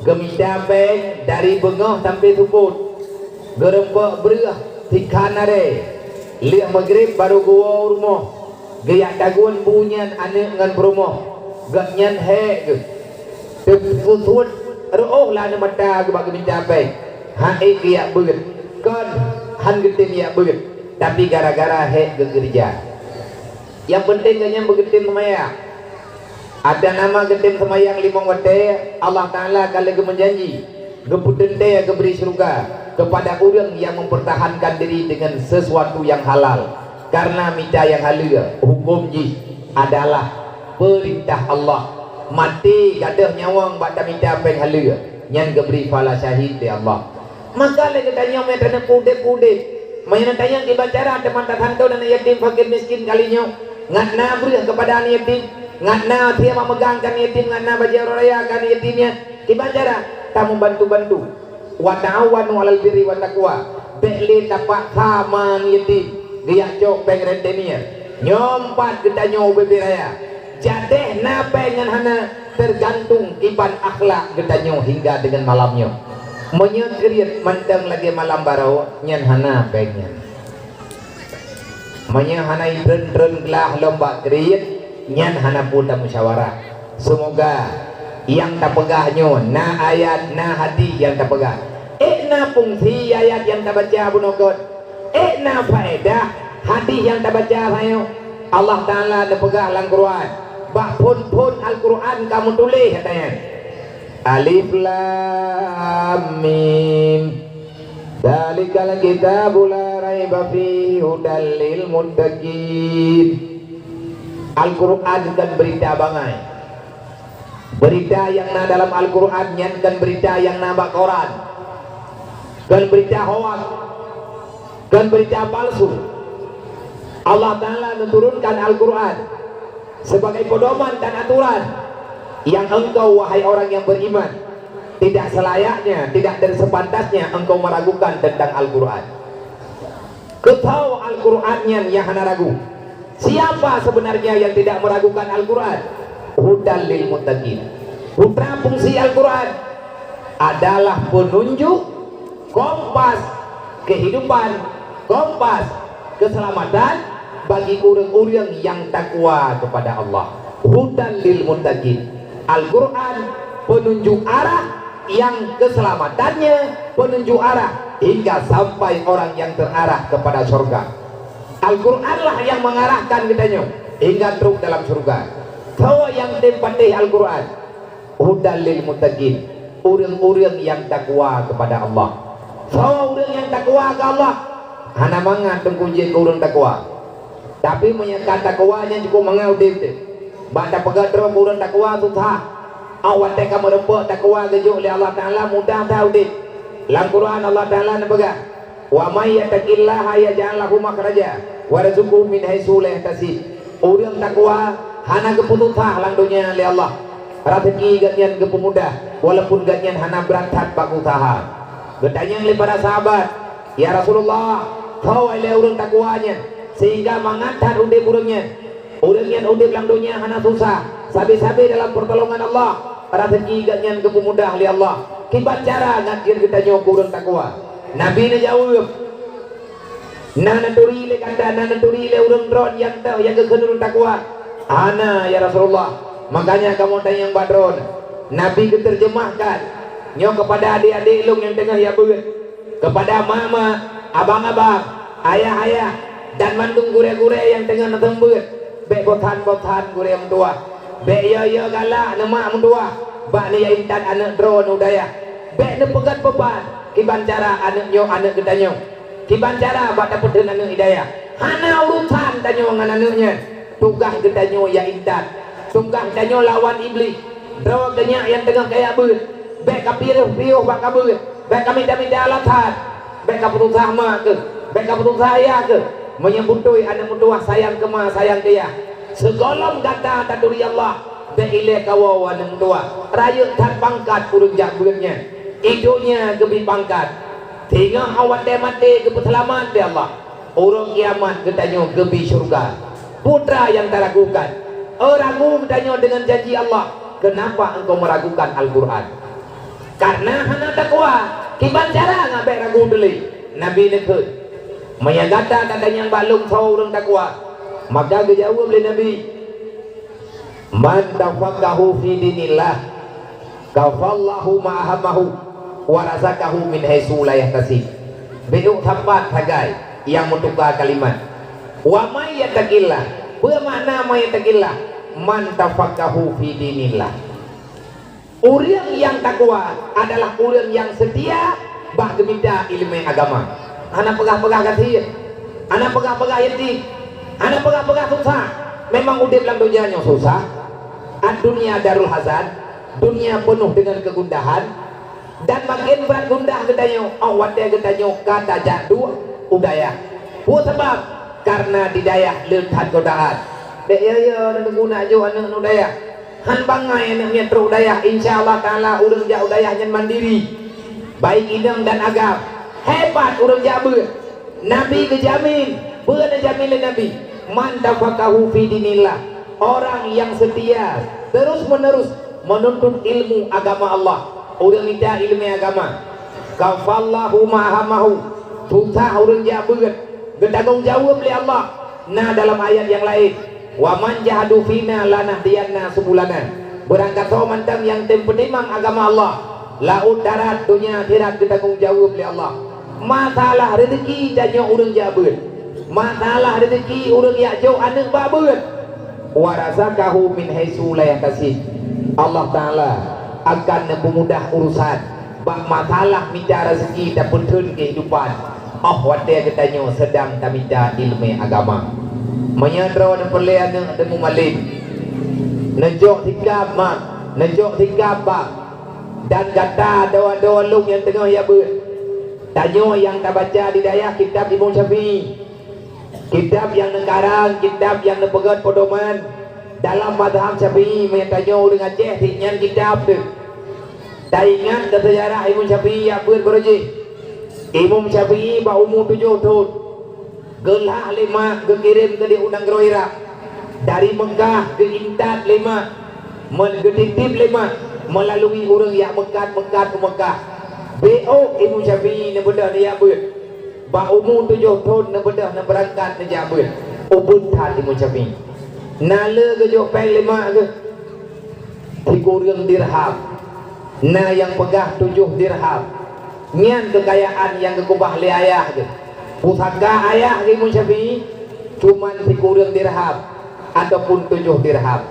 Geumita péng dari beungoh sampoe seupôt. Geurumpok breueh sikhan arée. Lheueh meugreb barô geuwoe u rumoh. Geujak tagun bu nyan aneuëk ngon peurumoh. Gobnyan hék geuh. Teupeue suet reuôh lam aneuk mata geuh bak geumita péng. Han ék geujak beuet. Kon han geutem jak beuet. Tapi gara-gara hék geukeureuja. Nyang peunteng gobnyan beugeutem seumayang. Ada nama geutem seumayang limong watée, Allah Ta'ala ka lheueh geumeujanji, geupeuteuntée geubri syeuruga keupada ureuëng nyang mempertahankan diri deungon sesuatu nyang halal. Karena mita nyang haleue, huköm jih adalah peurintah Allah. Maté gadôh nyawöng bak tamita péng haleue, nyan geubri pahala syahid lé Allah. Maka lé geutanyoe meunyoe taneuk udeb-udeb, meunyoe na tanyong kiban cara teuma tasanton aneuk yatim fakir miskin kali nyoe, ngat na breueh keupada aneuk yatim, ngat na sie mak meugang keu aneuk yatim, ngat na bajée uroe raya keu aneuk yatim nyan, kiban cara tameubantu-bantu. Wa ta'awanu 'alal birri wat taqwa. Bék lé tapaksa ma aneuk yatim geujak cok péng rentenir. Nyoe pat geutanyoe ubé-bé raya. Jadeh na péng ngon hana teugantung kiban akhlak geutanyoe hingga deungon malam nyoe. Meunyoe kriet mantong lagée malam barô, nyan hana péng nyan. Meunyoe hana itreun-treun glah lom bak kriet, nyan hana peue tamusyawarah. Seumoga nyang tapeugah nyoe na ayat, na hadih nyang tapeugah. Ék na fungsi ayat nyang tabaca bunoe göt. Ék na faedah hadih nyang tabaca sayoe. Allah Ta'ala neupeugah lam Quran, bak phon-phon Al-Quran ka meutuléh, katanya, Alif Lam Mim. Dzalikal kitabu la raiba fihi hudal lil muttaqin. Al-Quran kon beurita bangai. Beurita nyang na dalam Al-Quran nyan kon beurita nyang na bak koran. Kon beurita hoak. Kon beurita palsu. Allah Ta'ala neuturunkan Al-Quran sebagai pedoman dan aturan yang engkau, wahai orang yang beriman, tidak selayaknya, tidak dan sepantasnya engkau meragukan tentang Al-Quran. Keu soe Al-Quran nyan nyang hana ragu? Siapa sebenarnya yang tidak meragukan Al-Quran? Hudal lil muttaqin. Putra fungsi Al-Quran adalah penunjuk kompas kehidupan, kompas keselamatan bagi ureuëng-ureuëng nyang takwa kepada Allah. Hudal lil muttaqin. Al-Quran penunjuk arah yang keselamatannya, penunjuk arah hingga sampai orang yang terarah kepada surga. Al-Quranlah yang mengarahkan geutanyoe hingga trok dalam surga. Soe nyang tem patéh Al-Quran? Hudal lil muttaqin, ureuëng-ureuëng nyang takwa kepada Allah. Soe ureuëng nyang takwa keu Allah? Hana mangat teungku jeuet keu ureuëng takwa. Tapi meunyoe ka takwa nyan cukôp mangat udeb teuh. Bak tapeugah droe keu ureuëng takwa susah. Óh watée ka meurumpok takwa geujok lé Allah Ta'ala mudah that udeb. Lam Quran Allah Ta'ala neupeugah, "Wa may yattaqillaha yaj'al lahu makhraja Warzuqhu min haitsu la yahtasib. Ureuëng takwa hana geupeususah lam donya lé Allah. Raseuki gobnyan geupeumudah, walaupun gobnyan hana brat that bak useuha. Geutanyong lé para sahabat, "Ya Rasulullah, soe ilée ureuëng takwa nyan, sehingga mangat that udeb ureuëng nyan? Ureuëng nyan udeb lam donya hana susah, sabe-sabe dalam peurtolongan Allah, raseuki gobnyan geupeumudah lé Allah. Kiban cara ngat jeuet geutanyoe keu ureuëng takwa?" Nabi neujaweueb, "Na neuturi lé gata, na neuturi lé ureuëng droe nyang teuh nyang geukheun ureuëng takwa?" "Hana, ya Rasulullah." "Makanya kamoe tanyong bak droe." Nabi geuteurjeumahkan nyoe keupada adék-adék lôn nyang teungoh jak beuet, keupada ma-ma, abang-abang, ayah-ayah, dan mandum gurée-gurée nyang teungoh neuseumeubeuet, "Bék bosan-bosan gurée meutuwah. Bék yo-yo galak neumak meutuwah bak neujak intat aneuëk droe u dayah. Bék neupeugét beuban kiban cara aneuëk nyoe aneuëk geutanyoe. Kiban cara bak tapeutheun aneuëk i dayah. Hana urosan tanyoe ngon aneuëk nyan. Tugaih geutanyoe jak intat. Tugaih tanyoe lawan Iblih. Droe geuh nyan nyang teungoh kajak beuet. Bék kapiôh-piôh bak kabeuet. Bék kamita-mita alasan. Bék kapeususah ma keuh. Bék kapeususah ayah keuh. Meunyoe beutôi aneuëk meutuwah sayang keu ma, sayang keu yah, sigohlom gata taturi Allah, bék ilée kawoe aneuëk meutuwah. Rayeuk that pangkat ureuëng jak beuet nyan. Idonya geubri pangkat. Singoh 'oh watée maté geupeuseulamat lé Allah. Uroe kiamat geutanyoe geubri syeuruga. Peue teuma nyang taragukan? Oh, ragu geutanyoe deungon janji Allah. Kenapa engkau meragukan Al-Quran? Kareuna hana takwa. Kiban cara ngat bék ragu teuh lé? Nabi neukheun, "Meunyoe gata tatanyong bak lôn soe ureuëng takwa," maka geujaweueb lé Nabi, "Man tafaqahu fi dinillah, kafallahu ma ahammahu, wa razaqahu min haitsu la yahtasib." Bék sapat sagai nyang meutuka kalimat. "Wa may yattaqillah." Peue makna "may yattaqillah"? "Man tafaqahu fi dinillah." Ureuëng nyang takwa adalah ureuëng nyang seutia bak geumita iéleumé agama. Hana peugah-peugah gasien, hana peugah-peugah yatim, hana peugah-peugah susah. Memang udeb lam donya nyoe susah. Ad-dunya darul hazan, dunia penuh dengan kegundahan. Dan maken brat gundah geutanyoe 'oh watée geutanyoe ka tajak duek u dayah. Peue sabab? Kareuna di dayah le that godaan. Bék yo-yo neuteuguna jok aneuëk u dayah. Hán bangai aneuëk nyan trok u dayah, insya Allah Taala ureuëng jak u dayah nyan mandiri. Baik inong dan agam. Hebat ureuëng jak beuet. Nabi geujamin. Peue neujamin lé Nabi? "Man tafaqahu fi dinillah." Orang yang setia, terus-menerus menuntut ilmu agama Allah. Ureuëng mita iéleumé agama. "Kafallahu ma ahammahu." Susah ureuëng jak beuet. Geutanggong jaweueb lé Allah. Na dalam ayat nyang laén, "Wa man jahadu fina lanahdiyanna subulana." Beurangkasoe mantong nyang tem peutimang agama Allah, laôt darat, donya akhirat geutanggong jaweueb lé Allah. Masalah rezeki tanyoe ureuëng jak beuet. Masalah rezeki ureuëng jak jok aneuëk bak beuet. "Wa razaqahu min haitsu la yahtasib." Allah Taala akan neupeumudah urusan bak masalah mita rezeki tapeutheun keuhidupan. 'Oh watée geutanyoe seudang tamita iéleumé agama. Meunyoe droe neupeureulée aneuëk teumeumalém, neujok sikab mak, neujok sikab bak, dan gata dua-dua lôn nyang teungoh jak beuet. Tanyoe nyang tabaca di dayah kitab Imam Syafi'i. Kitab nyang neukarang, kitab nyang neupeugét peudoman dalam mazhab Syafi'i, meunyoe tanyoe ureuëng Aceh, nyan kitab teuh. Taingat keu seujarah Imam Syafi'i jak beuet baroe jih. Imam Syafi'i bak umu tujoh thon, geulhah lé mak geukirém keudeh u nanggroe Irak. Dari Meukah geuintat lé mak, meu-, geutitip lé mak meulalui ureuëng jak meukat-meukat u Meukah. Bék ôk Imam Syafi'i neubeudôh neujak beuet. Bak umu tujoh thon neubeudôh neubeurangkat neujak beuet. Ubeut that Imam Syafi'i. Na le geujok péng lé mak geuh sikureueng dirham. Na nyang peugah tujoh dirham. Nyan keukayaan nyang geukeubah lé ayah geuh. Pusaka ayah geuh Imam Syafi'i cuman sikureueng dirham ataupun tujoh dirham.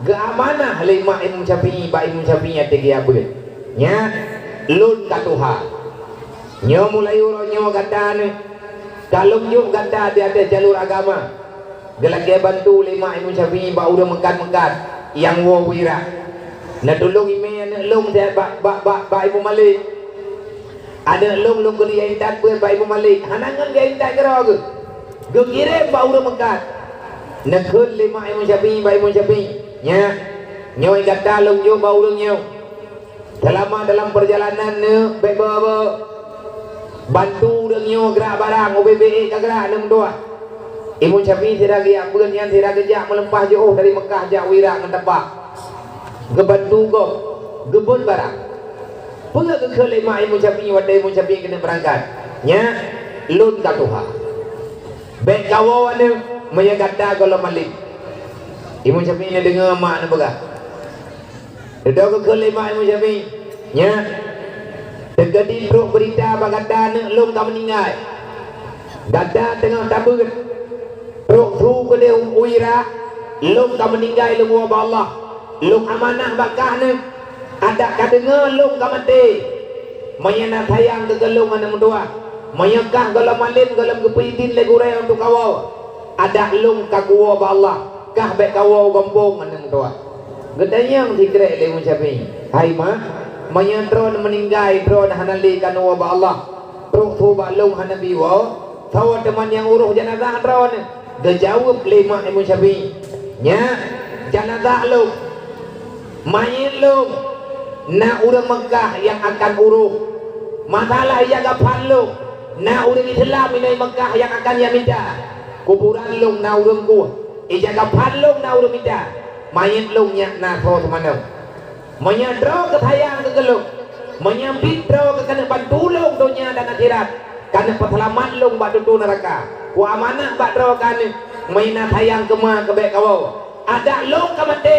Geuamanah lé mak Imam Syafi'i bak Imam Syafi'i até geujak beuet. Nyan, lôn ka tuha. Nyoe mulai uroe nyoe gata neuh, ka lôn jok gata di ateueh jalur agama. Geulakée bantu lé mak Imam Syafi'i bak ureuëng meukat-meukat nyang woe u Irak. Neutulông imé aneuëk lôn siat bak, bak, bak, bak Imam Malik. Aneuëk lôn, lôn keuneuk jak intat beuet bak Imam Malik. Hana ngon jak intat keudroe geuh. Geukirém bak ureuëng meukat. Neukheun lé mak Imam Syafi'i bak Imam Syafi'i, "Nyak, nyoe gata lôn jok bak ureuëng nyoe. Seulama dalam peurjalanan neuh bék ba-ba. Bantu ureuëng nyoe grak barang, ubé-bé ék ka grak neuh meutuah." Imam Syafi'i sira geujak beuet nyan sira geujak meulimpah jiôh dari Meukah jak u Irak ngon tapak. Geubantu gob, geubeuet barang. Peue geukheun lé mak Imam Syafi'i watée Imam Syafi'i keuneuk beurangkat? "Nyak, lôn ka tuha. Bék kawoe aneuëk, meunyoe gata gohlom malém." Imam Syafi'i neudeungoe mak neupeugah. Dudoe geukheun lé mak Imam Syafi'i, "Nyak, teukeudi trok beurita bak gata aneuëk lôn ka meuninggai. Gata teungoh tabeuet, trok su keudeh u Irak, lôn ka meuninggai lôn woe bak Allah. Lôn amanah bak kah aneuëk, adak ka deungoe lôn ka maté. Meunyoe na sayang keu gohlom aneuëk meutuah, meunyoe kah gohlom malém gohlom geupeuidin lé gurée untuk kawoe, adak lôn ka kuwoe bak Allah, kah bék kawoe u gampông aneuëk meutuah." Geutanyong sikrek lé Imam Syafi'i, "Hai mak, meunyoe droeneuh meuninggai droeneuh hana lé ka neuwoe bak Allah, trok su bak lôn hana bi woe, soe teuma nyang uroh janazah droeneuh?" Geujaweueb lé mak Imam Syafi'i, "Nyak, janazah lôn, manyét lôn, na ureuëng Meukah nyang akan uroh. Masalah ija gaphan lôn, na ureuëng Islam inong Meukah nyang akan jak mita. Kuburan lôn na ureuëng kueh, ija gaphan lôn na ureuëng mita. Manyét lôn nyak na soe teuma nyoe. Meunyoe droe keu sayang keu gohlom, meunyoe biet droe keu keuneuk bantu lôn donya dan akhirat, keuneuk peuseulamat lôn bak tutoe neuraka, kuamanah bak droe keuneuk, meunyoe na sayang keu ma keu bék kawoe. Adak lôn ka maté,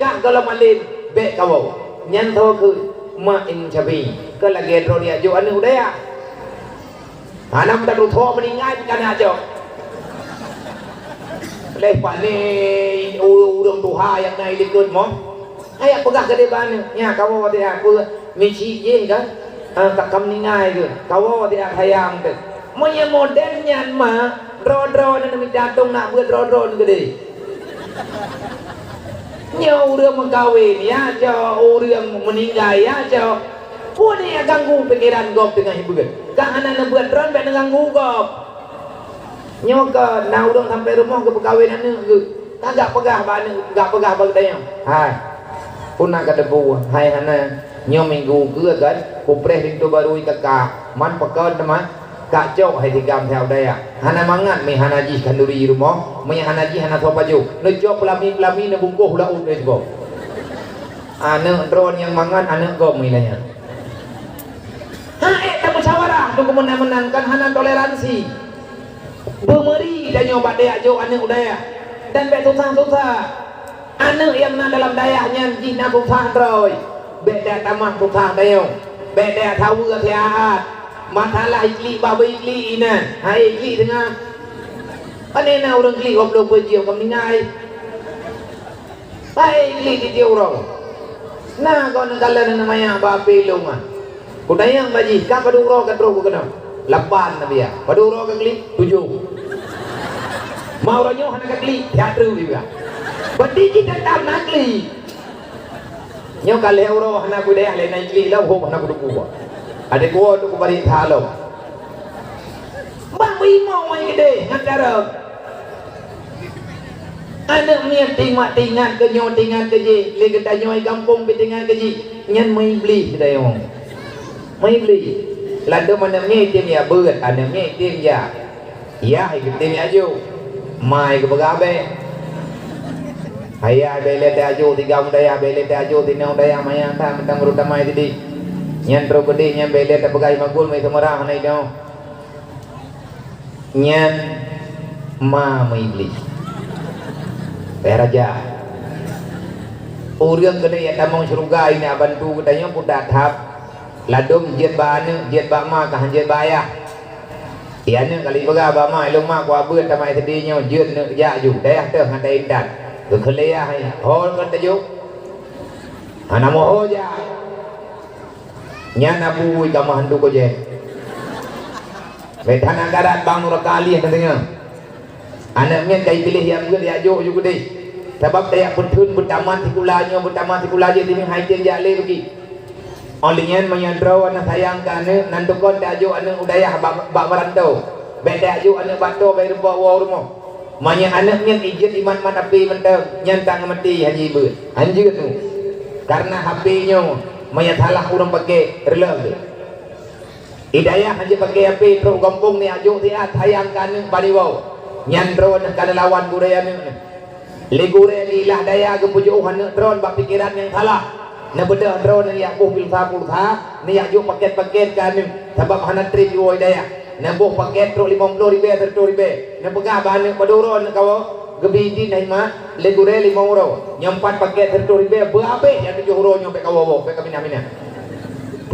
kah gohlom malém, bék kawoe." Nyan soe keuh? Mak Imam Syafi'i. Keu lagée droe jak jok aneuëk u dayah. Hana meutateutoe meuninggai pih kana jok. Leh pane ureuëng tuha nyang na ilikot moh. Hai peugah keudeh bak aneuëk, "Nyak, kawoe watée aku misi jih kan, ah, ka, ka meuninggai keuh. Kawoe watée sayang teuh." Meunyoe model nyan ma, droe-droe na neumita tong na beuet droe-droe keudeh. Nyoe ureuëng meukawen, ya cok, ureuëng meuninggai, ya cok. Peue nyang ganggu pikeran gob teungoh beuet? Ka hana neubeuet droe bék neuganggu gob. Nyoe ka na ureuëng sampai rumoh geupeukawen aneuëk geuh. Ka gak peugah bak aneuëk, gak peugah bak geutanyoe, "Hai, peue na ka teupeue? Hai hana, nyoe minggu keu kan, kupreh linto barô i kaka, man pakon teuma." Kacok hai digam hai u dayah. Hana mangat meuhana jih khanduri rumoh, meuhana jih hana soe pajoh. Neucok peulami-peulami neubungkoh u laôt lé sigoe. Aneuëk droe nyang mangat aneuëk gob meuilayan. Ha ék tamusyawarah tu keumeunang-meunang kan hana toleransi. Beumeuri tanyoe bak dayah jok aneuëk u dayah dan bék susah-susah. Aneuëk nyang na dalam dayah nyan jih na susah droe. Bék dayah tamah susah tanyoe. Bék dayah saweue siat. Masalah iklik bah beu iklik inan. Hai iklik teungoh. Pane na ureuëng klik gob lom peujiôh ka meuninggai. Hai iklik di tiep uroe. Na kon kalon na maya ba api lom ah. Kutanyong bak jih, "Ka padub uroe ka trok keunoe?" "Lapan," neubiak. "Padub uroe ka klik?" "Tujoh." "Ma uroe nyoe hana ka klik?" "Siat treuk," neubiak. Berarti jih teutap na klik. Nyoe ka lhée uroe hana kudeh, lhée na klik lam hom hana kuteupue. Adak kuwoe tu kubarit that lom. Bak meuimong ngon keudeh ngon carông. Aneuëk miet tingat-tingat keu nyoe tingat keu jih, lé geutanyoe gampông pih tingat keu jih, nyan meuiblih geutanyoe. Meuiblih. Ladôm aneuëk miet item jak beuet, aneuëk miet item jak. Yah, item jak jok. Ma geupeugah bék. Ayah bék lé tajok, tiga u dayah bék lé tajok, tinoe u dayah manyang that mantong ureuëng tamai tadi. Nyan trok keudeh nyan bék lé tapeugah imagul meuseumara hana idong. Nyan ma meuiblih. Payah raja. Ureuëng keuneuk jak tamong syeuruga inak bantu geutanyoe putat that. Ladôm jeuet bak aneuëk, jeuet bak ma, ka han jeuet bak ayah. Di aneuëk kali peugah bak ma, "Ilong ma, kuabeuet tamat S D nyoe, jeuet neuk jak ju, dayah teuh hana intat." Geukheun lé ayah, "Ho kon tajok?" "Hana meuho jak." Nyan abu i kamah hantu kojéh. Bék hana garat bang nuraka alih na deungoe. Aneuëk miet ka ipiléh nyang geuet jak jok ju keudeh. Sabab tajak peutheun beutamat sikula nyoe beutamat sikula jih teumieng hai tem jak lé beuki. Óh lheueh nyan meunyoe droe na sayang keu aneuëk, nan tukon tajok aneuëk u dayah bak, bak meurantau. Bék tajok aneuk bak toe, bék rumpok woe rumoh. Meunyoe aneuk nyan ijeuet imat-mat api mantong, nyan tan meuti haji beuet. Hanjeuet tu. Karena H P nyoe, meunyoe salah ureuëng pakai, reuloh geuh. Hidayah hanjeuet pakai H P, trok gampông ni ajok siat, sayang keu aneuk bani woe. Nyan droeneuh ka neulawan gurée aneuk nyan. Lé gurée neuilah daya geupeujeuôh aneuk droen bak pikeran nyang salah. Neubeudôh droen neuyak boh pulsa-pulsa, neuyak jok pakét-pakét keu aneuk, sabab hana treb jiwoe daya. Neuboh pakét trok limong ploh ribée, siratoh ribée. Neupeugah bak aneuk, "Padub uroe neukawoe?" Geubi idin hai mak, "Lé gurée limong uroe." Nyoe pat pakét siratoh ribée, beuhabéh nyang tujoh uroe nyoe bék kawoe-woe, bék kaminah-minah.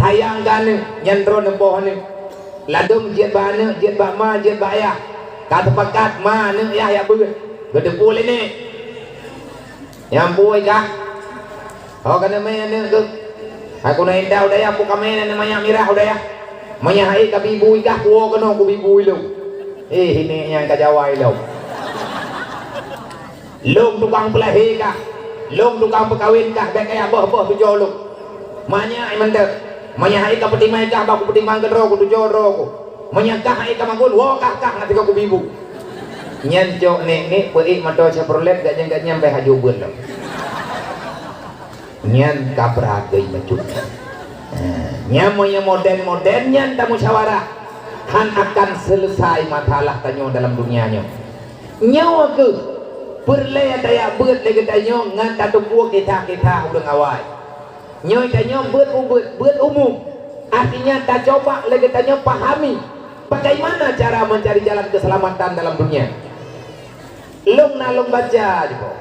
Sayang keu aneuk, nyan droen neuboh aneuk. Ladôm jeuet bak aneuk, jeuet bak ma, jeuet bak ayah. Ka teupakat ma, aneuk, yah yak beuet. Geuteupeue lé nek. Nyang bui kah? Ho ka neumé aneuk keuh. Aku na indau dayah, pu kamé na manyak mirah dayah. Manyak hai ka bibui kah, puwoe keunoe ku bibui lom. Eh, ini nyang ka jawai lom. Lôn tukang peulahé kah? Lôn tukang peukawen kah? Bék kaya boh-boh tujoh lôn. Manyak ai mantong. Manyak hai ka peutimai kah, bah kupeutimang keudroe ku, tujoh droe ku. Manyak kah hai ka magun, woe kah kah ngat tiga kubibu. Nyan cok nek-nek peuék moto Chevrolet, gak nyan, gak nyan bék haju beuet lom. Nyan ka brat geuh meucut. Ha, nyan meunyoe modern-modern nyan tamusyawarah, han akan selesai masalah tanyoe dalam dunia nyoe. Nyoe keuh peureulée tayak beuet lé geutanyoe ngon tateupeue kisah-kisah ureuëng awai. Nyoe tanyoe beuet ubeuet, beuet umum. Artinya tacoba lé geutanyoe pahami bagaimana cara mencari jalan keselamatan dalam dunia. Lôn na lôn baca jiboh.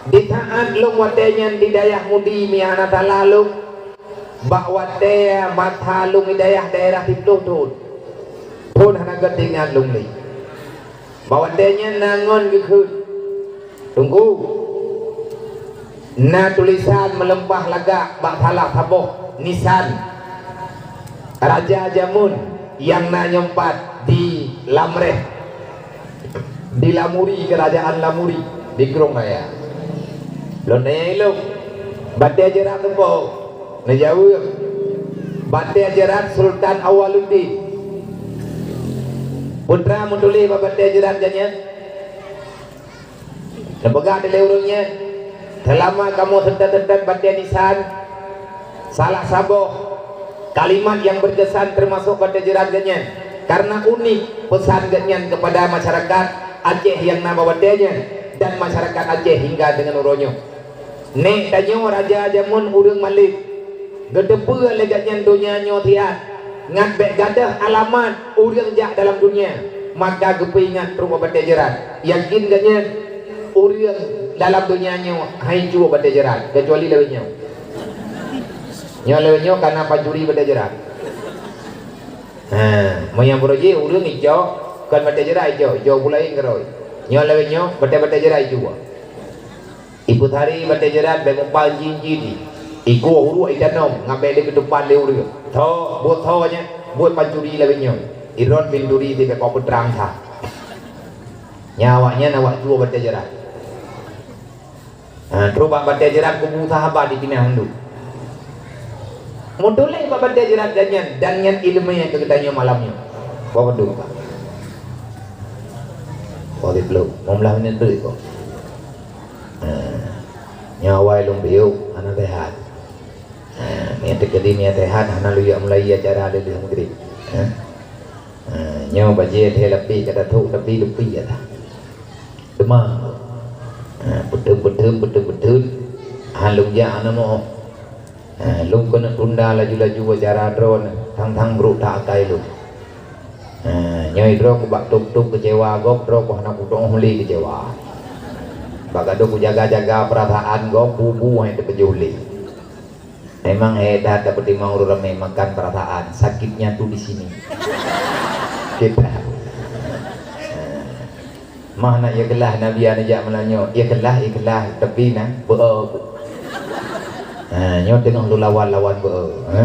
Di saat lôn watée nyan di dayah Mudi, meuhana salah lôn, bak watée masa lôn di dayah daerah siploh thon. Phon hana geutingat lôn lé. Bak watée nyan na ngon geukheun, "Teungku, na tulisan meuleumpah lagak bak salah saboh nisan raja jameun nyang na nyoe pat di Lamreh, di Lamuri, keurajaan Lamuri, di Krueng Raya." Lôn tanyong ilôn, "Batée jeurat teumpo?" Neujaweueb, "Batée jeurat Sultan Awaluddin." Peue teuma meutuléh bak batée jeurat geuh nyan? Neupeugah lé ureuëng nyan, "Seulama kamoe seutôt-seutôt batée nisan, salah saboh kalimat nyang beukeusan teumasok batée jeurat geuh nyan, karena unik peusan geuh nyan keupada masyarakat Aceh nyang na bak watée nyan dan masyarakat Aceh hingga deungon uroe nyoe." Nek tanyoe raja jameun ureuëng malém, geuteupeue lé geuh nyan donya nyoe siat, ngat bék gadôh alamat ureuëng jak dalam dunia, maka geupeuingat trok bak batée jeurat. Yakin geuh nyan ureuëng dalam donya nyoe hai cuwa batée jeurat, keucuali lawét nyoe. Nyoe lawét nyoe ka na pancuri batée jeurat. Ha, meunyoe beuroji ureuëng icok, kon batée jeurat icok, icok bulaing keurôi. Nyoe lawét nyoe batée-batée jeurat icuwa. Ipeutari batée jeurat bék mupang jih-jih di. Ikua uruek itanom ngat bék lé keutupan lé ureuëng. Tho, buet tho nyan, buet pancuri lagée nyoe. Irot binturi di bék peutrang that. Nyan awaknyan awak cuwa batée jeurat. Ha, trok bak batée jeurat kubu sahabat dipinah mandum. Meutuléh bak batée jeurat geuh nyan dan nyan iéleumé keu geutanyoe malam nyoe. Boh padum, Pak? Boh siplôh, limong blaih minit deuek, Pak. Ha, nyoe awai lôn piôh, hana seuhat. Ha, meunyo teukeudi meunyo seuhat, hana lôn jak mulai acara lheueh-lheueh Maghrib. Ha? Ha, nyoe bajée lhée lapéh ka tathok, tapi leupie ata. Teuma, ha, beuteun-beuteun, beuteun-beuteun, ha, lôn jak hana meu. Ha, lôn keuneuk tunda laju-laju acara droeneuh, thang-thang brok that akai lôn. Ha, nyoe droe ku bak tôb-tôb keucewa gob, droe ku hana kutu'oh lé keucewa. Bak gadôh kujaga-jaga peurasaan gob, bu-bu han teupeujôh lé. Memang hebat tapeutimang ureuëng ramé makan perasaan, sakitnya tuh di sini. Kita. Mah na iékeulah Nabi aneuk jak meulanyoe, iékeulah, iékeulah, tapi na beu-o. Ha, nyoe teungoh lôn lawan-lawan beu-o, ha.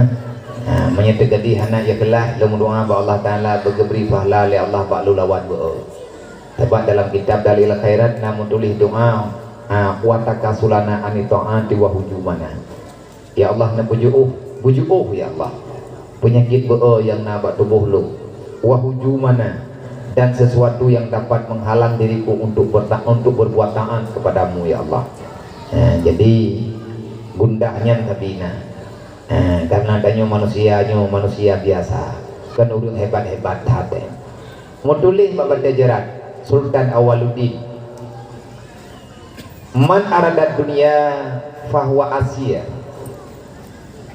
Ha, meunyoe teukeudi hana iékeulah, lôn meudoá bak Allah Taala beugeubri pahala lé Allah bak lôn lawan beu-o. Sabab dalam kitab Dalil Khairat na meutuléh doá, ha, "Wa takasulana ani taati wa hujumana." Ya Allah, neupeujiôh, peujiôh, ya Allah, peunyakét beu-o nyang na bak tuboh lôn. Wa hujumana, dan sesuatu yang dapat menghalang diriku untuk berta-, untuk berbuat taat kepadamu, ya Allah. Ha, jadi, gundah nyan sabe na. Ha, karena tanyoe manusia, nyoe manusia biasa. Kon ureuëng hebat-hebat that, eh. Meutuléh bak batée jeurat, Sultan Awaluddin. "Man aradad dunya fahuwa asir,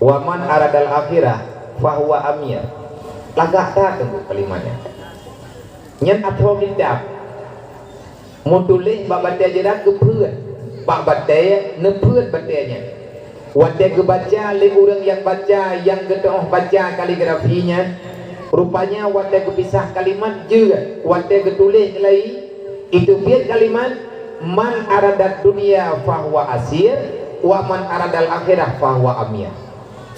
wa man aradal akhirah fahuwa amir." Lagak that teungku kalimat nyan. Nyan asoe kitab. Meutuléh bak batée jeurat geupeuet, bak batée neupeuet batée nyan. Watée geubaca lé ureuëng nyang baca nyang geutu'oh baca kaligrafi nyan, rupanya watée geupisah kalimat jeuet, watée geutuléh keulai, itu biet kalimat, "Man aradad dunya fahuwa asir, wa man aradal akhirah fahuwa amir."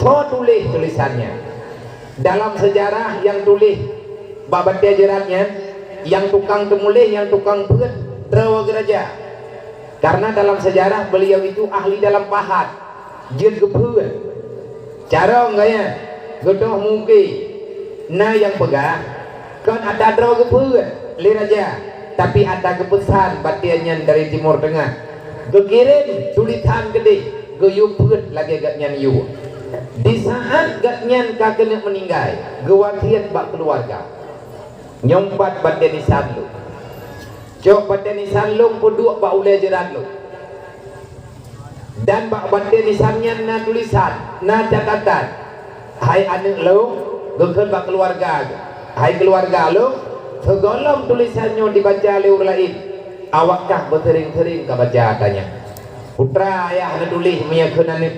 Soe tuléh tulisan nyan? Dalam seujarah nyang tuléh bak batée jeurat nyan, nyang tukang teumuléh, nyang tukang peuet, droe geuraja. Karena dalam seujarah beliau itu ahli dalam pahat, jeuet geupeuet. Carông gaya, geudoh mungke. Na nyang peugah, kon ata droe geupeuet lé raja, tapi ata geupeusan batée nyan dari Timur Tengah. Geukirém tulisan keudeh, geuyue peuet lagée gobnyan yue. Di saat gobnyan ka keuneuk meuninggai, geuwasiet bak keuluwarga. Nyoe pat batée nisan lôn. Cok batée nisan lôn peuduek bak ulée jeurat lôn. Dan bak batée nisan nyan na tulisan, na catatan, "Hai aneuëk lôn," geukheun bak keuluwarga geuh, "Hai keuluwarga lôn, sigohlom tulisan nyoe jibaca lé ureuëng laén, awak kah beuseuring-seuring ka baca ata nyan." Putra ayah neutuléh meunyoe kheun aneuëk,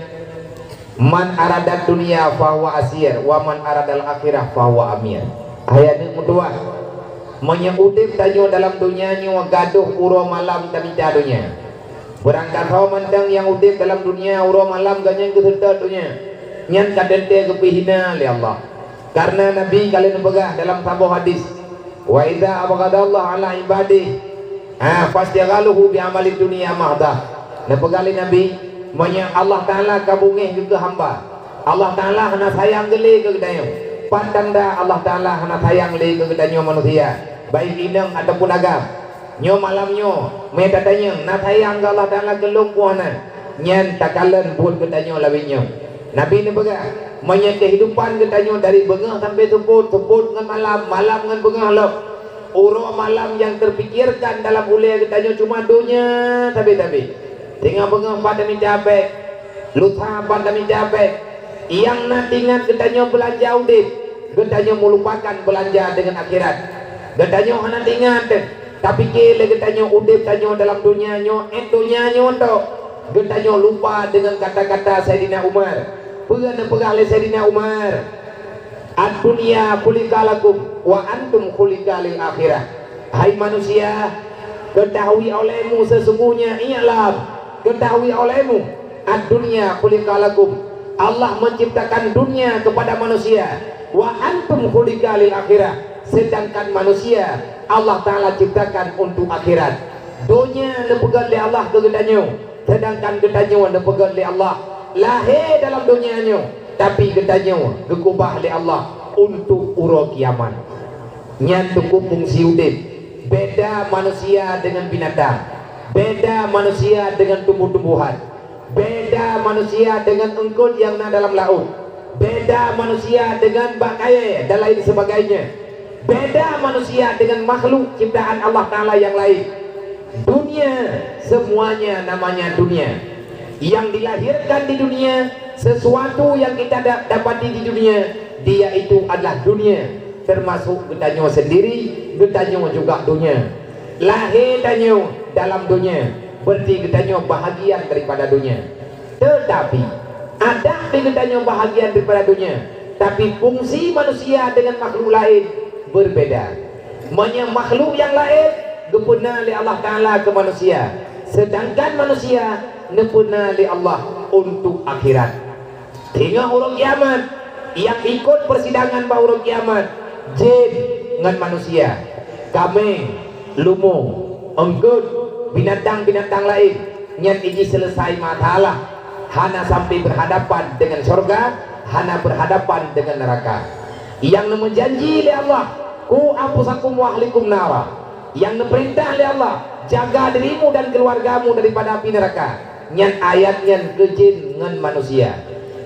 "Man aradad dunya fahuwa asir, wa man aradal akhirah fahuwa amir." Hai aneuëk meutuwah, meunyoe udeb tanyoe dalam donya nyoe gadôh uroe malam tamita donya. Beurangkasoe mantong nyang udeb dalam donya uroe malam gobnyan geuseutôt donya, nyan ka teuntée geupeuhina lé Allah. Karena Nabi ka lheueh neupeugah dalam saboh hadis, "Wa idza abghadallahu ala ibadih, ha, fastighaluhu bi amalid dunya mahdah." Neupeugah lé Nabi, meunyoe Allah Taala ka beungéh keu hamba, Allah Taala hana sayang geuh lé keu geutanyoe. Pat tanda Allah Taala hana sayang lé keu geutanyoe manusia, baik inong ataupun agam. Nyoe malam nyoe, meunyoe tatanyong, na sayang keu Allah Taala keu lôn peue hana? Nyan takalon buet geutanyoe laén nyoe. Nabi neupeugah, meunyoe keuhidupan geutanyoe dari beungoh sampai seupôt, seupôt ngon malam, malam ngon beungoh lom, uroe malam nyang teupikirkan dalam ulée geutanyoe cuma donya sabe-sabe. Singoh beungoh pat tamita bék, lusa pat tamita bék. Nyang na teuingat geutanyoe beulanja udeb, geutanyoe meulupakan beulanja deungon akhirat. Geutanyoe hana teuingat, tapike lé geutanyoe udeb tanyoe dalam donya nyoe, eh, donya nyoe tok. Geutanyoe lupa deungon kata-kata Saidina Umar. Peue neupeugah lé Saidina Umar? "Ad-dunya khuliqa lakum wa antum khuliqa lil akhirah." Hai manusia, ketahui olehmu sesungguhnya, i'lam, ketahui olehmu, ad-dunya khuliqa lakum. Allah menciptakan dunia kepada manusia, wa antum khuliqa lil akhirah. Sedangkan manusia, Allah Taala ciptakan untuk akhirat. Donya neupeugét lé Allah keu geutanyoe, sedangkan geutanyoe neupeugét lé Allah lahé dalam donya nyoe, tapi geutanyoe geukubah lé Allah untuk uroe kiamat. Nyan teungku fungsi udeb. Beda manusia dengan binatang, beda manusia dengan tumbuh-tumbuhan, beda manusia dengan eungkôt nyang na dalam laôt, beda manusia dengan bak kayée dan lain sebagainya, beda manusia dengan makhluk ciptaan Allah Taala yang lain. Dunia, semuanya namanya dunia. Yang dilahirkan di dunia, sesuatu yang kita da-, dapati di dunia, dia itu adalah dunia. Termasuk geutanyoe sendiri, geutanyoe juga dunia. Lahé tanyoe dalam dunia, berarti geutanyoe bahagian daripada dunia. Tetapi, adak di geutanyoe bahagian daripada dunia, tapi fungsi manusia dengan makhluk lain berbeda. Meunyoe makhluk nyang laén geupeuna lé Allah Taala keu manusia, sedangkan manusia neupeuna lé Allah untuk akhirat. Singoh uroe kiamat, nyang ikot peusidangan bak uroe kiamat, jén ngon manusia, kaméng, lumo, eungkôt, binatang-binatang laén, nyan jih seuleusai masalah, hana sampai berhadapan dengan syurga, hana berhadapan dengan neraka. Nyang neumeujanji lé Allah, "Qu anfusakum wa ahlikum nara." Nyang neupeurintah lé Allah, "Jaga dirimu dan keuluwargamu daripada api neuraka." Nyan ayat nyan keu jén ngon manusia.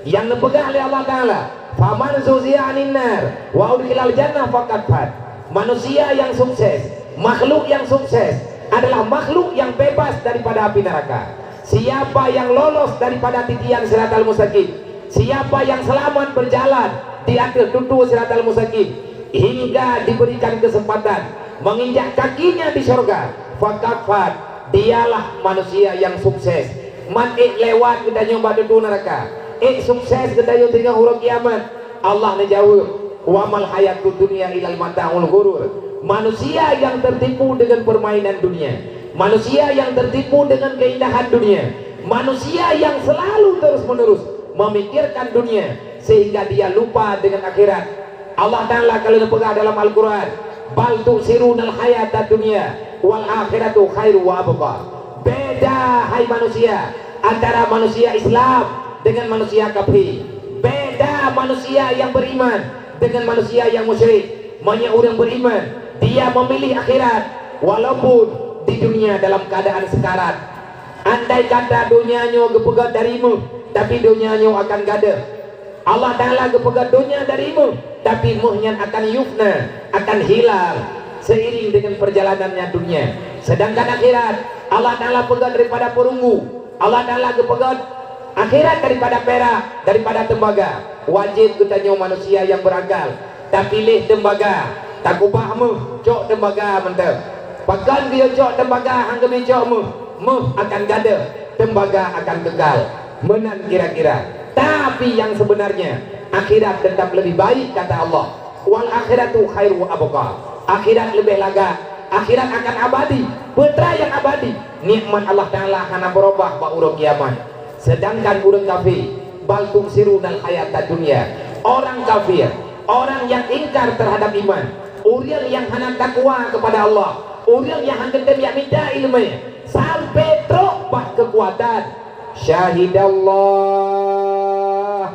Nyang neupeugah lé Allah Taala, "Faman zuhziha 'anin nar wa udkhilal jannah faqad faz." Manusia nyang sukses, makhluk nyang sukses adalah makhluk nyang bebas daripada api neuraka. Siapa nyang lolos daripada titian siratal mustaqim, siapa nyang seulamat beujalan di ateueh tutue siratal mustaqim, hingga diberikan kesempatan menginjak kakinya di syurga, faqad faz, dialah manusia nyang sukses. Man ék lewat geutanyoe bak tutue neuraka, ék sukses geutanyoe teungoh uroe kiamat, Allah neujaweueb, "Wa mal hayatud dunya illa mata'ul ghurur." Manusia nyang teutipu deungon peurmainan dunia, manusia nyang teutipu deungon keindahan dunia, manusia nyang selalu terus-menerus memikirkan dunia sehingga dia lupa dengan akhirat. Allah Taala ka lheueh neupeugah dalam Al-Quran, "Bal tu'sirunal hayatad dunya wal akhiratu khairu wa abqa." Beda, hai manusia, antara manusia Islam dengan manusia kafé. Beda manusia nyang beriman dengan manusia nyang musyrik. Meunyoe ureuëng beriman, dia memilih akhirat walaupun di dunia dalam keadaan sekarat. Andai kata donya nyoe geupeugét dari méuh, tapi donya nyoe akan gadôh. Allah Taala geupeugét donya dari méuh, tapi méuh nyan akan yufna, akan hilang seiring dengan perjalanannya dunia. Sedangkan akhirat, Allah Taala peugét daripada peurunggu. Allah Taala geupeugét akhirat daripada pirak, daripada tembaga. Wajéb geutanyoe manusia nyang beurakal tapiléh tembaga, takubah méuh, cok tembaga mantong. Pakon geuyue cok tembaga han geubri cok méuh? Méuh akan gadôh, tembaga akan kekal. Meunan kira-kira. Tapi nyang sebenarnya, akhirat tetap lebih baik, kata Allah. "Wal akhiratu khairu wa abqa." Akhirat leubeh lagak. Akhirat akan abadi. Peue teuma nyang abadi? Nikmat Allah Taala hana beurubah bak uroe kiamat. Sedangkan ureuëng kafé, "Bal tu'sirunal hayatad dunya." Orang kafir, orang yang ingkar terhadap iman, ureuëng nyang hana takwa kepada Allah, ureuëng nyang han teutem jak mita iéleumé, sampai trok bak keukuatan. "Syahidallah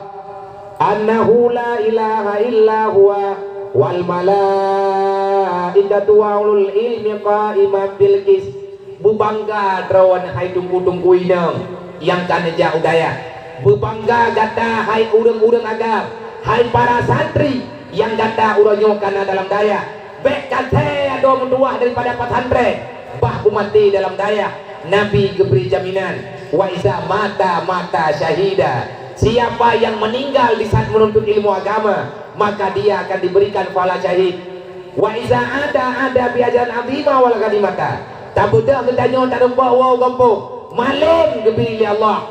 annahu la ilaha illa huwa wal malaikatu wa ulul ilmi qaiman bil qis." Beubangga droe hai teungku-teungku inong nyang ka neujak u dayah. Beubangga gata hai ureuëng-ureuëng agam, hai para santri nyang gata uroe nyoe ka na dalam dayah. Bék ka thee adoe meutuwah daripada pesantren, bah beumaté dalam dayah. Nabi geubri jaminan, "Wa iza mata, mata syahida." Siapa yang meninggal di saat menuntut ilmu agama, maka dia akan diberikan pahala syahid. "Wa iza ada, ada bi ajrin azima wal ghanimata." Tabeudôh geutanyoe tarumpok woe gampông, malém geubri lé Allah.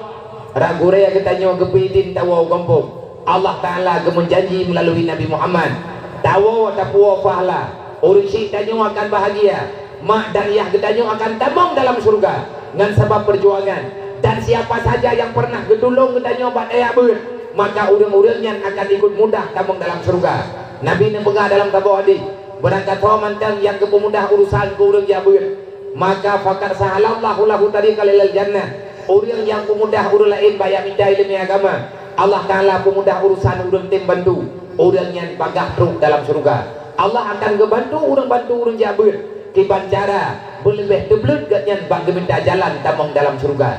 Rot gurée geutanyoe geubri idin tawoe gampông. Allah Taala geumeujanji meulalu Nabi Muhammad, tawoe tapuwoe pahala. Ureuëng syiek tanyoe akan bahagia. Mak dan yah geutanyoe akan tamong dalam syeuruga ngon sabab peujuangan. Dan siapa saja nyang peureunah geutulông geutanyoe bak dayah beuet, maka ureuëng-ureuëng nyan akan ikot mudah tamong dalam syeuruga. Nabi neupeugah dalam saboh hadis, "Beurangkat ho mantong nyang geupeumudah urusan keu ureuëng jak beuet, maka faqad sahalallahu lahu tariqan ilal jannah." Ureuëng nyang peumudah ureuëng laén bak jak mita iéleumé agama, Allah Taala peumudah urusan ureuëng tem bantu, ureuëng nyan bagaih trok dalam syeuruga. Allah akan geubantu ureuëng bantu ureuëng jak beuet kiban cara beuleubeh teubleuet gobnyan bak geumita jalan tamong dalam syeuruga.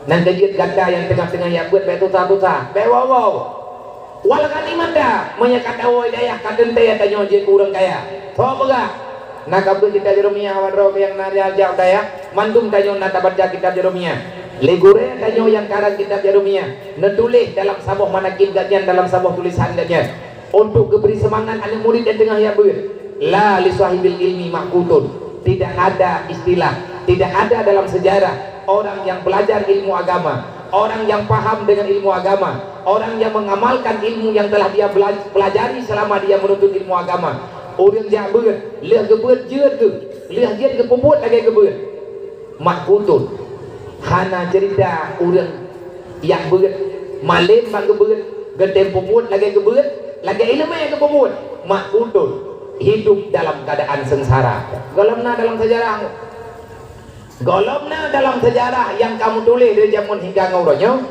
Nyan keuh jeuet gata nyang teungoh-teungoh jak beuet bék tusa-tusa, bék woe-woe. Wal ghanimata, meunyoe ka tawoe dayah ka teuntée tanyoe jeuet keu ureuëng kaya. Soe peugah? Na ka beuet kitab Jeremia awak droe nyang na jak dayah, mandum tanyoe na tabaca kitab Jeremia. Lé gurée tanyoe nyang karang kitab Jeremia neutuléh dalam saboh manakib gobnyan, dalam saboh tulisan gobnyan, untuk geubri seumangat aneuëk murit nyang teungoh jak beuet. "La li sahibil ilmi maqutun." Tidak ada istilah, tidak ada dalam sejarah orang yang belajar ilmu agama, orang yang paham dengan ilmu agama, orang yang mengamalkan ilmu yang telah dia bela-, pelajari selama dia menuntut ilmu agama. Ureuëng jak beuet, lheueh geubeuet jeuet geuh, lheueh jeuet geupeubuet lagée geubeuet. Maqutun. Hana cerita ureuëng jak beuet, malém bak geubeuet, geutem peubuet lagée geubeuet, lagée iéleumé geupeubuet. Maqutun. Hidup dalam keadaan sengsara. Gohlom na dalam sejarah. Gohlom na dalam sejarah nyang ka meutuléh dari jameun hingga ngon uroe nyoe,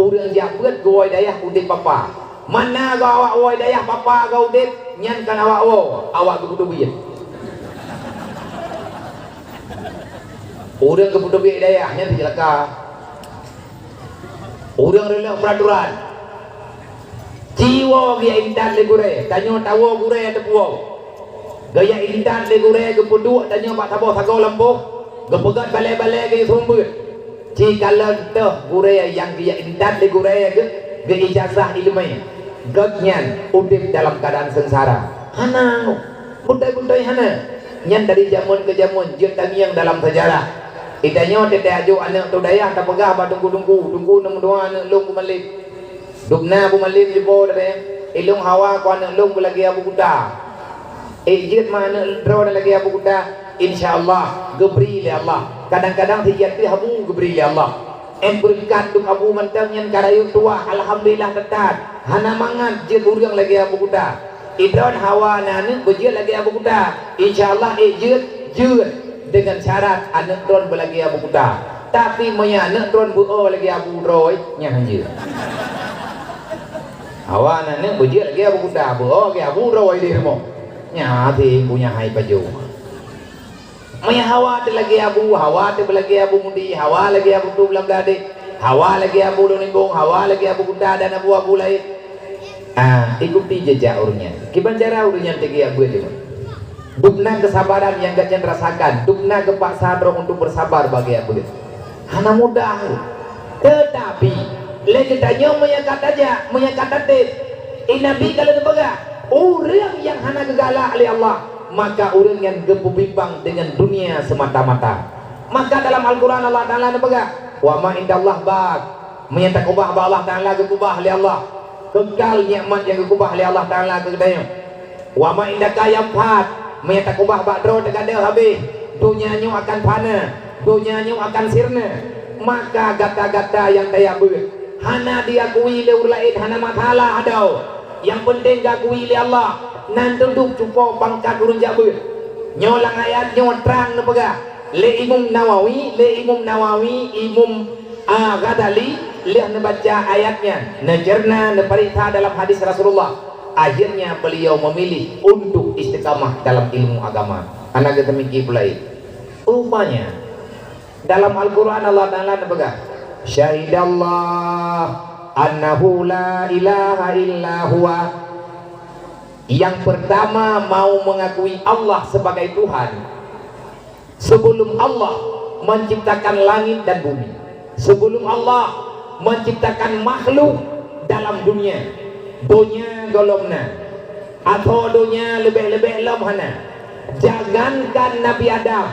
ureuëng jak beuet geuwoe dayah udeb papa. Mana go awak woe dayah papa go udeb, nyan kan awak woe, awak geupeuteubiet. Ureuëng geupeuteubiet dayah nyan teuceulaka. Ureuëng reuleuh peuraturan. Jiwoe geujak intat lé gurée, tanyoe tawoe gurée teupuwoe. Geujak intat lé gurée geupeuduek tanyoe bak saboh sagoe lampôh, geupeugét balée-balée geuyue seumeubeuet. Jikalon teuh gurée nyang geujak intat lé gurée geu, geu ijazah iéleumé, gobnyan udeb dalam keuadaan seungsara. Hana, beutôi-beutôi hana. Nyan dari jameun keu jameun jeuet tangieng dalam seujarah. Di tanyoe teuntée ajoh aneuëk teu dayah tapeugah bak teungku-teungku, "Teungku, neumeudoa aneuëk lôn beumalém." Dubna beumalém jipo teuntée, "Ilôn hawa keu aneuëk lôn beulagée Abu Kuta." Eh, jeuet ma aneuëk droeneuh lagée Abu Kuta, insya Allah geubri lé Allah. Kadang-kadang sijati habu geubri lé Allah. Eh, beureukat dum abu mantong nyan ka rayeuk tuwah, alhamdulillah teutat. Hana mangat jeuet ureuëng lagée Abu Kuta. Idroen hawa na aneuëk beujeuet lagée Abu Kuta. Insya Allah, eh, jeuet, jeuet. Deungon syarat aneuëk droen beulagée Abu Kuta. Tapi meunyo aneuëk droen beu-o lagée abu droe, nyan hanjeuet. Hawa na aneuëk beujeuet lagée Abu Kuta, beu-o lagée abu droe di rumoh. Nyan hati punya hai pajoh. Meunyo hawa teu lagée abu, hawa teu beulagée Abu Mudi, hawa lagée Abu Tu Bulan Beuladeh, hawa lagée Abu Lôn Limbong, hawa lagée Abu Kuta dan abu-abu laén. Ah, ikuti jejak ureuëng nyan. Kiban cara ureuëng nyan teugeuyak beuet nyoe. Dubna keusabaran nyang gobnyan rasakan, dubna geupaksa droe untuk beusabar bak geujak beuet. Hana mudah. Teutapi, lé geutanyoe meunyo ka tajak, meunyo ka tatem, eh, Nabi ka lheueh geupeugah, ureuëng nyang hana geugalak lé Allah, maka ureuëng nyan geupeubimbang deungon dunia seumata-mata. Maka dalam Al-Quran Allah Taala neupeugah, "Wa ma indallah baq." Meunyo takeubah bak Allah Taala, geukeubah lé Allah. Keukal nikmat nyang geukeubah lé Allah Taala keu geutanyoe. Wa ma indaka yanfad, meunyo takeubah bak droe teugadôh habéh, donya nyoe akan fana, donya nyoe akan sirna. Maka gata-gata nyang tajak beuet, hana diakui lé ureuëng laén hana masalah adoe. Nyang peunteng geukui lé Allah, nan tundok cupo pangkat ureuëng jak beuet. Nyoe lam ayat nyoe trang neupeugah lé Imam Nawawi, lé Imam Nawawi, Imam, a, Ghazali, lheueh neubaca ayat nyan, neuceurna, neupareksa dalam hadis Rasulullah. Akhirnya beliau memilih untuk istiqamah dalam ilmu agama. Hana geuteumiki peulaén. Rupanya, dalam Al-Quran Allah Taala neupeugah, "Syahidallah annahu la ilaha illa huwa." Yang pertama mau mengakui Allah sebagai Tuhan, sebelum Allah menciptakan langit dan bumi, sebelum Allah menciptakan makhluk dalam dunia, donya gohlom na, atau donya leubeh-leubeh lom hana, jangankan Nabi Adam,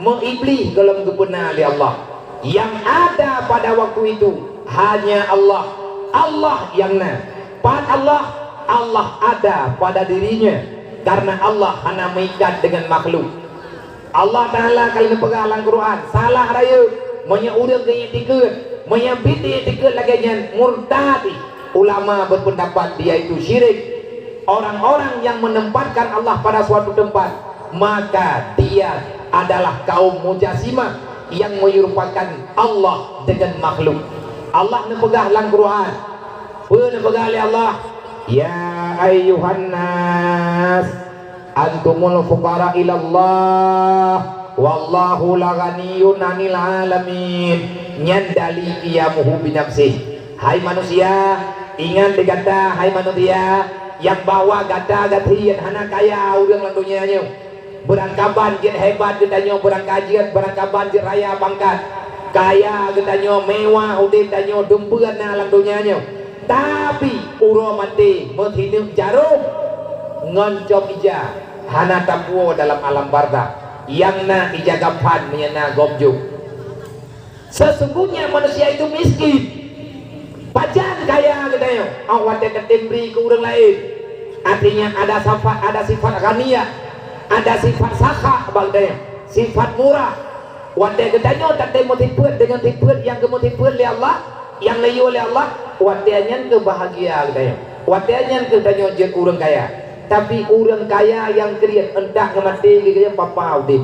meu-iblih gohlom geupeuna lé Allah. Yang ada pada waktu itu hanya Allah. Allah yang na. Pat Allah? Allah ada pada dirinya, karena Allah hana meuikat dengan makhluk. Allah Taala ka lheueh neupeugah lam Quran, salah rayeuk meunyoe ureuëng geuiktikeuet, meunyoe biet iktikeuet lagée nyan, murtad. Ulama berpendapat dia itu syirik. Orang-orang yang menempatkan Allah pada suatu tempat, maka dia adalah kaum mujassimah yang menyerupakan Allah dengan makhluk. Allah neupeugah lam Quran, peue neupeugah lé Allah? "Ya ayyuhan nas, antumul fuqara ilallah, wallahu la ghaniyyun 'anil 'alamin." Nyan dali qiyamuhu binafsih. Hai manusia, ingat di gata, hai manusia, nyang bahwa gata gasien hana kaya ureuëng lam donya nyoe. Beurangkaban jeuet hebat geutanyoe, beurangkaban jeuet, beurangkaban jeuet raya pangkat. Kaya geutanyoe, mewah udeb tanyoe, dumpeuet na lam donya nyoe. Tapi uroe maté meuhineuk jaroe ngon com ija hana tapuwoe dalam alam barzakh. Nyang na ija gamphan meunyoe na gob jok. Sesungguhnya manusia itu miskin. Pajan kaya geutanyoe? Oh, watée tatem bri keu ureuëng laén. Artinya ada sifat, ada sifat ghaniyah, ada sifat sakha bak geutanyoe, sifat murah. Watée geutanyoe tatem meusifeuet deungon sifeuet nyang geumeusifeuet lé Allah, nyang neuyue lé Allah, watée nyan keuh bahagia geutanyoe. Watée nyan keuh tanyoe jeuet ureuëng kaya. Tapi ureuëng kaya nyang kriet, entah ngon maté geutanyoe papa udeb.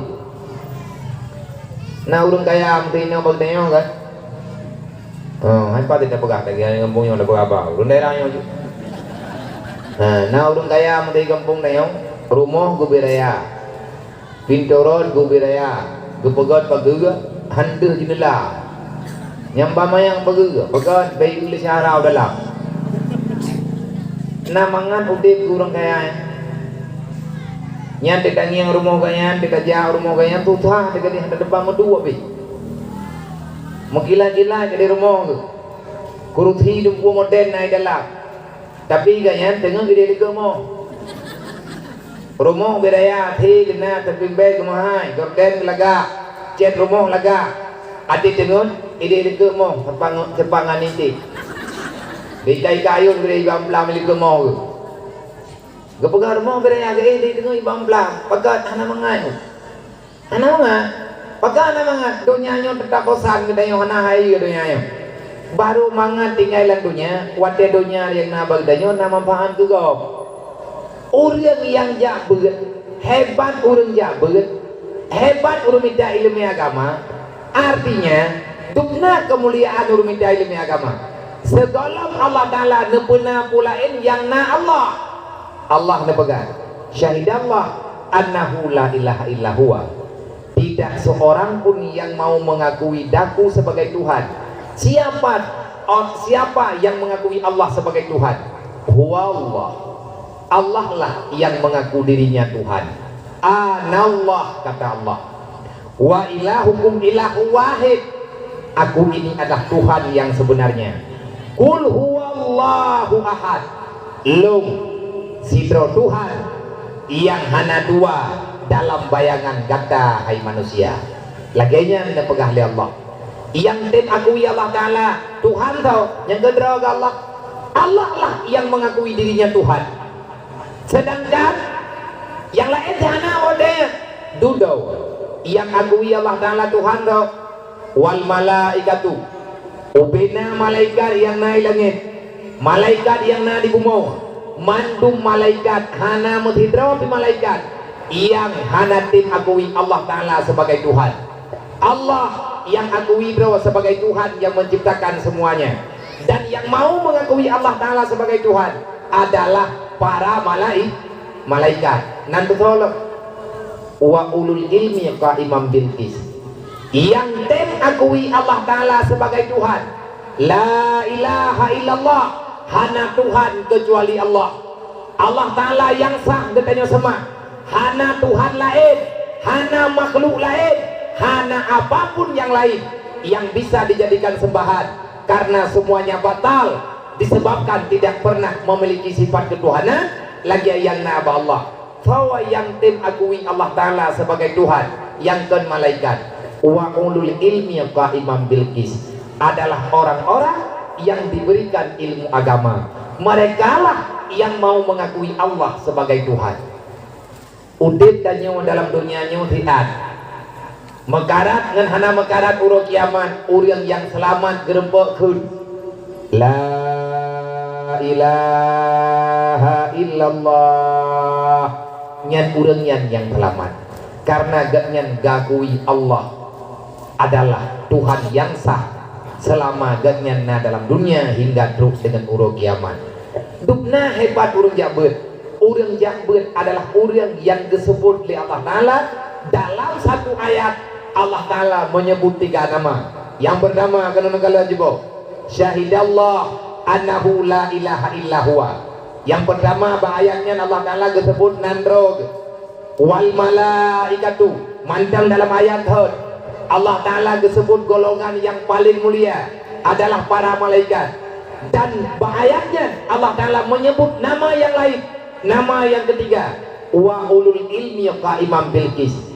Na ureuëng kaya meuteunyoe bak geutanyoe kan? Oh, hai pat tapeugah lagée gampông nyoe tapeugah ba ureuëng daerah nyoe jih. Ha, na ureuëng kaya meudeh gampông tanyoe, rumoh geubri raya, pintoe rot geubri raya, geupeugöt pageue, han deuh jeuneula. Nyang ba manyang pageue, peugöt bayeue lé syahra u dalam. Na mangat udeb keu ureuëng kaya nyan. Nyan teutangieng rumoh gobnyan, teukaja rumoh gobnyan, tutoe teugadeh hana teupang meuduek pih. Meukilat-kilat gadeh rumoh geuh. Kurusi dumpeue modern na i dalam. Tapi gobnyan teungeut ideh dikeue moh. Rumoh geuraya até geuna, tapi bèe geumeuhai, gorden geulagak, cét rumoh lagak. Até teungeut ideh dikeue moh, sepang, sepang ngon inti. Bika-ika ayôn geuraya iban blang dikeue moh geuh. Geupeugah rumoh geuraya geuéh ideh teungeut iban blang, pakat hana mangat. Hana mangat. Pakon hana mangat? Donya nyoe teutab bosan geutanyoe, hana hai donya nyoe. Barô mangat tinggai lam donya, watèe donya nyang na bak geutanyoe na manfaat keu gob. Ureuëng nyang jak beuet, hebat ureuëng jak beuet, hebat ureuëng mita ileumèe agama, artinya, dubna keumuliaan ureuëng mita ileumèe agama. Sigohlom Allah Taala neupeuna peue laén nyang na Allah. Allah neupeugah, "Syahidallah annahu la ilaha illa huwa." Tidak seorang pun yang mau mengakui daku sebagai Tuhan. Siapa, o-, siapa yang mengakui Allah sebagai Tuhan? Huwallah. Allah lah yang mengaku dirinya Tuhan. Anallah, kata Allah. "Wa ilahukum ilahu wahid." Aku ini adalah Tuhan yang sebenarnya. "Qul huwallahu ahad." Lôn sidroe Tuhan nyang hana dua dalam bayangan gata, hai manusia. Lagèe nyan neupeugah lé Allah. Nyang tem akui Allah Taala Tuhan tho, nyang keudroe keu Allah. Allah lah yang mengakui dirinya Tuhan. Sedangkan nyang laén hana model dudoe nyang akui Allah Taala Tuhan tho. "Wal malaikatu," ubena malaikat nyang na i langét, malaikat nyang na di bumoe, mandum malaikat, hana meusidroe pih malaikat nyang hana tem akui Allah Taala sebagai Tuhan. Allah yang akui droe sebagai Tuhan yang menciptakan semuanya. Dan yang mau mengakui Allah Taala sebagai Tuhan adalah para malai-, malaikat. Nan beutôi lom. "Wa ulul ilmi qaiman bil qis." Yang tem akui Allah Taala sebagai Tuhan. La ilaha illallah, hana Tuhan kecuali Allah. Allah Taala nyang sah geutanyoe seumah. Hana Tuhan laén, hana makhluk laén, hana apapun nyang laén nyang bisa dijadikan seumbahan, karena semuanya batal disebabkan tidak pernah memiliki sifat ketuhanan, lagèe nyang na bak Allah. Soe nyang tem akui Allah Taala sebagai Tuhan, nyang kon malaikat. "Wa ulul ilmi qaiman bil qis," adalah orang-orang yang diberikan ilmu agama. Merekalah yang mau mengakui Allah sebagai Tuhan. Udeb tanyoe dalam donya nyoe siat. Meukarat ngon hana meukarat uroe kiamat, ureuëng nyang seulamat geurumpok kheun, "La ilaha illallah." Nyan ureuëng nyan nyang seulamat, karena gobnyan geukui Allah adalah Tuhan nyang sah seulama gobnyan na dalam dunia hingga trok deungon uroe kiamat. Dubna hebat ureuëng jak beuet. Ureuëng jak beuet adalah ureuëng nyang geuseubut lé Allah Taala dalam satu ayat. Allah Taala meunyeubut tiga nama. Nyang peurtama, keunoe neukalon jiboh, "Syahidallah annahu la ilaha illa huwa." Nyang peurtama, bak ayat nyan Allah Taala geuseubut nan droe geuh. "Wal malaikatu," mantong dalam ayat thot, Allah Taala geuseubut golongan nyang paleng mulia adalah para malaikat. Dan bak ayat nyan Allah Taala meunyeubut nama nyang laén, nama nyang keutiga, "Wa ulul ilmi qaiman bil qis."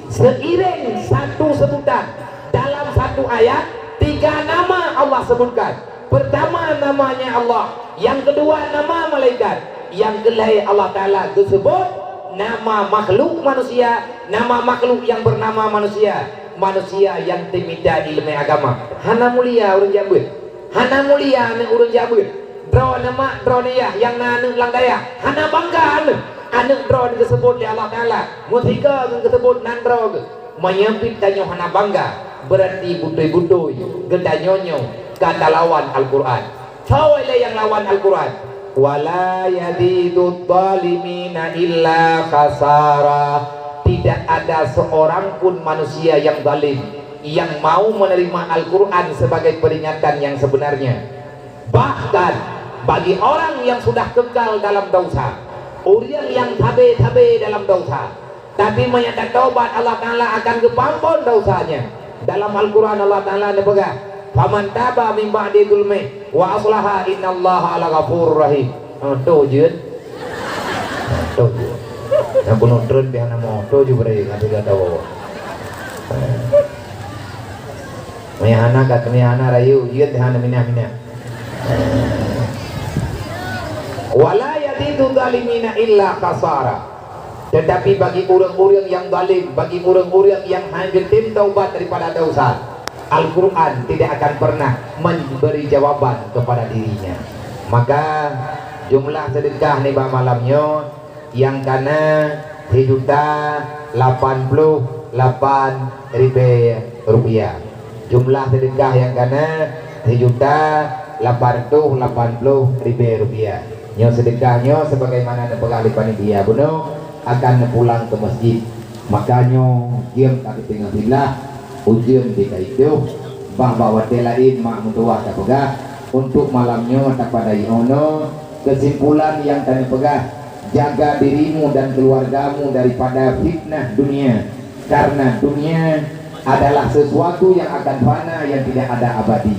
Seiréng satu seubutan dalam satu ayat, tiga nama Allah seubutkan. Peurtama namanya Allah, nyang keudua nama malaikat, nyang keulhèe Allah Taala geuseubut nama makhluk manusia, nama makhluk nyang beunama manusia. Manusia nyang teumita ileumèe agama. Hana mulia ureuëng jak beuet. Hana mulia aneuëk ureuëng jak beuet. Droeneuh mak, droeneuh yah nyang na aneuëk lam dayah, hana bangga aneuëk. Aneuëk droeneuh geuseubut lé Allah Taala, meusigoe ngon geuseubut nan droe geuh. Meunyoe pih tanyoe hana bangga, beurati beutôi-beutôi geutanyoe nyoe ka talawan Al-Qur'an. Soe lé nyang lawan Al-Qur'an? "Wala yazidudz zalimina illa khasara." Tidak ada seorang pun manusia yang zalim yang mau menerima Al-Quran sebagai peringatan yang sebenarnya. Bahkan bagi orang yang sudah kekal dalam dosa, orang yang tabe-tabe dalam dosa, tapi meunyo tatobat, Allah Taala akan geupeuampon dosanya. Dalam Al-Quran Allah Taala neupeugah, "Faman taba min ba'di zulmi wa aslaha innallaha laghafurur rahim." Oh, tu jeuet. Nah, tu jeuet. Nah, bunoe treun pih hana mo, tu jeuet bri, ngan tiga tawa. Meunyo hana ka, meunyo hana rayeuk, jeuet hana minah-minah. "Wala yazidudz zalimina illa khasara." Tetapi bagi ureuëng-ureuëng nyang zalim, bagi ureuëng-ureuëng nyang hana geutem taubat daripada dosa, Al-Quran tidak akan pernah memberi jawaban kepada dirinya. Maka jumlah sedekah nibak malam nyoe nyang kana sijuta lapan ploh lapan ribée rupiah. Jumlah sedekah nyang kana sijuta lapan ratus lapan ploh ribée rupiah. Nyoe sedekah nyoe sebagaimana neupeugah lé panitia bunoe akan neupulang keu masjid. Maka nyoe jeuem ka geuteungoh siblaih, ujeuen di ka idôh, bah bak watée laén mak meutuwah tapeugah, untuk malam nyoe tapadai 'oh noe keusimpulan nyang taneupeugah, jaga dirimu dan keluargamu daripada fitnah dunia. Karena dunia adalah sesuatu yang akan fana, yang tidak ada abadi.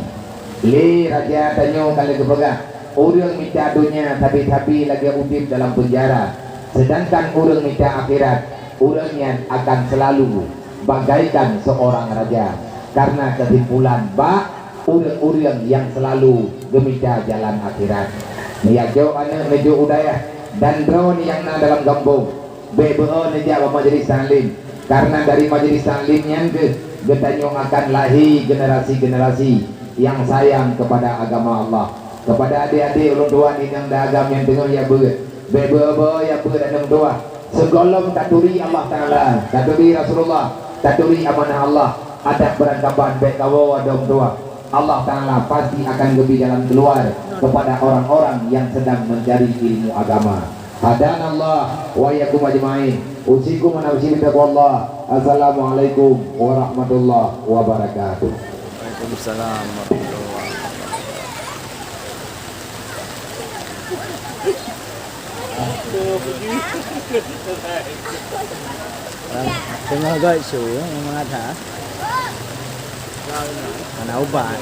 Lé raja tanyoe ka lheueh geupeugah, ureuëng mita donya sabe-sabe lagée udeb dalam peunjara, sedangkan ureuëng mita akhirat, ureuëng nyan akan selalu bagaikan seorang raja. Karena kesimpulan bak ureuëng-ureuëng nyang selalu geumita jalan akhirat. Meujak jok aneuëk meujok u dayah dan droeneuh nyang na dalam gampông. Bék beu-o neujak bak majelis taklim, karena dari majelis taklim nyan geuh geutanyoe akan lahé generasi-generasi nyang sayang kepada agama Allah. Kepada adik-adik ulôn tuan inong dan agam nyang teungoh jak beuet, bék beu-o jak beuet aneuëk tuah. Sigohlom taturi Allah Taala, taturi Rasulullah, taturi amanah Allah, adak beurangkaban bék kawoe dong tuah. Allah Taala pasti akan geubri jalan keluar kepada orang-orang yang sedang mencari ilmu agama. Hadanallah wa iyyakum ajma'in. Usikum wa nafsi bitaqwallah. Assalamualaikum warahmatullahi wabarakatuh. Waalaikumsalam warahmatullahi wabarakatuh. Teungoh göt su, mangat ha. Hana ubat.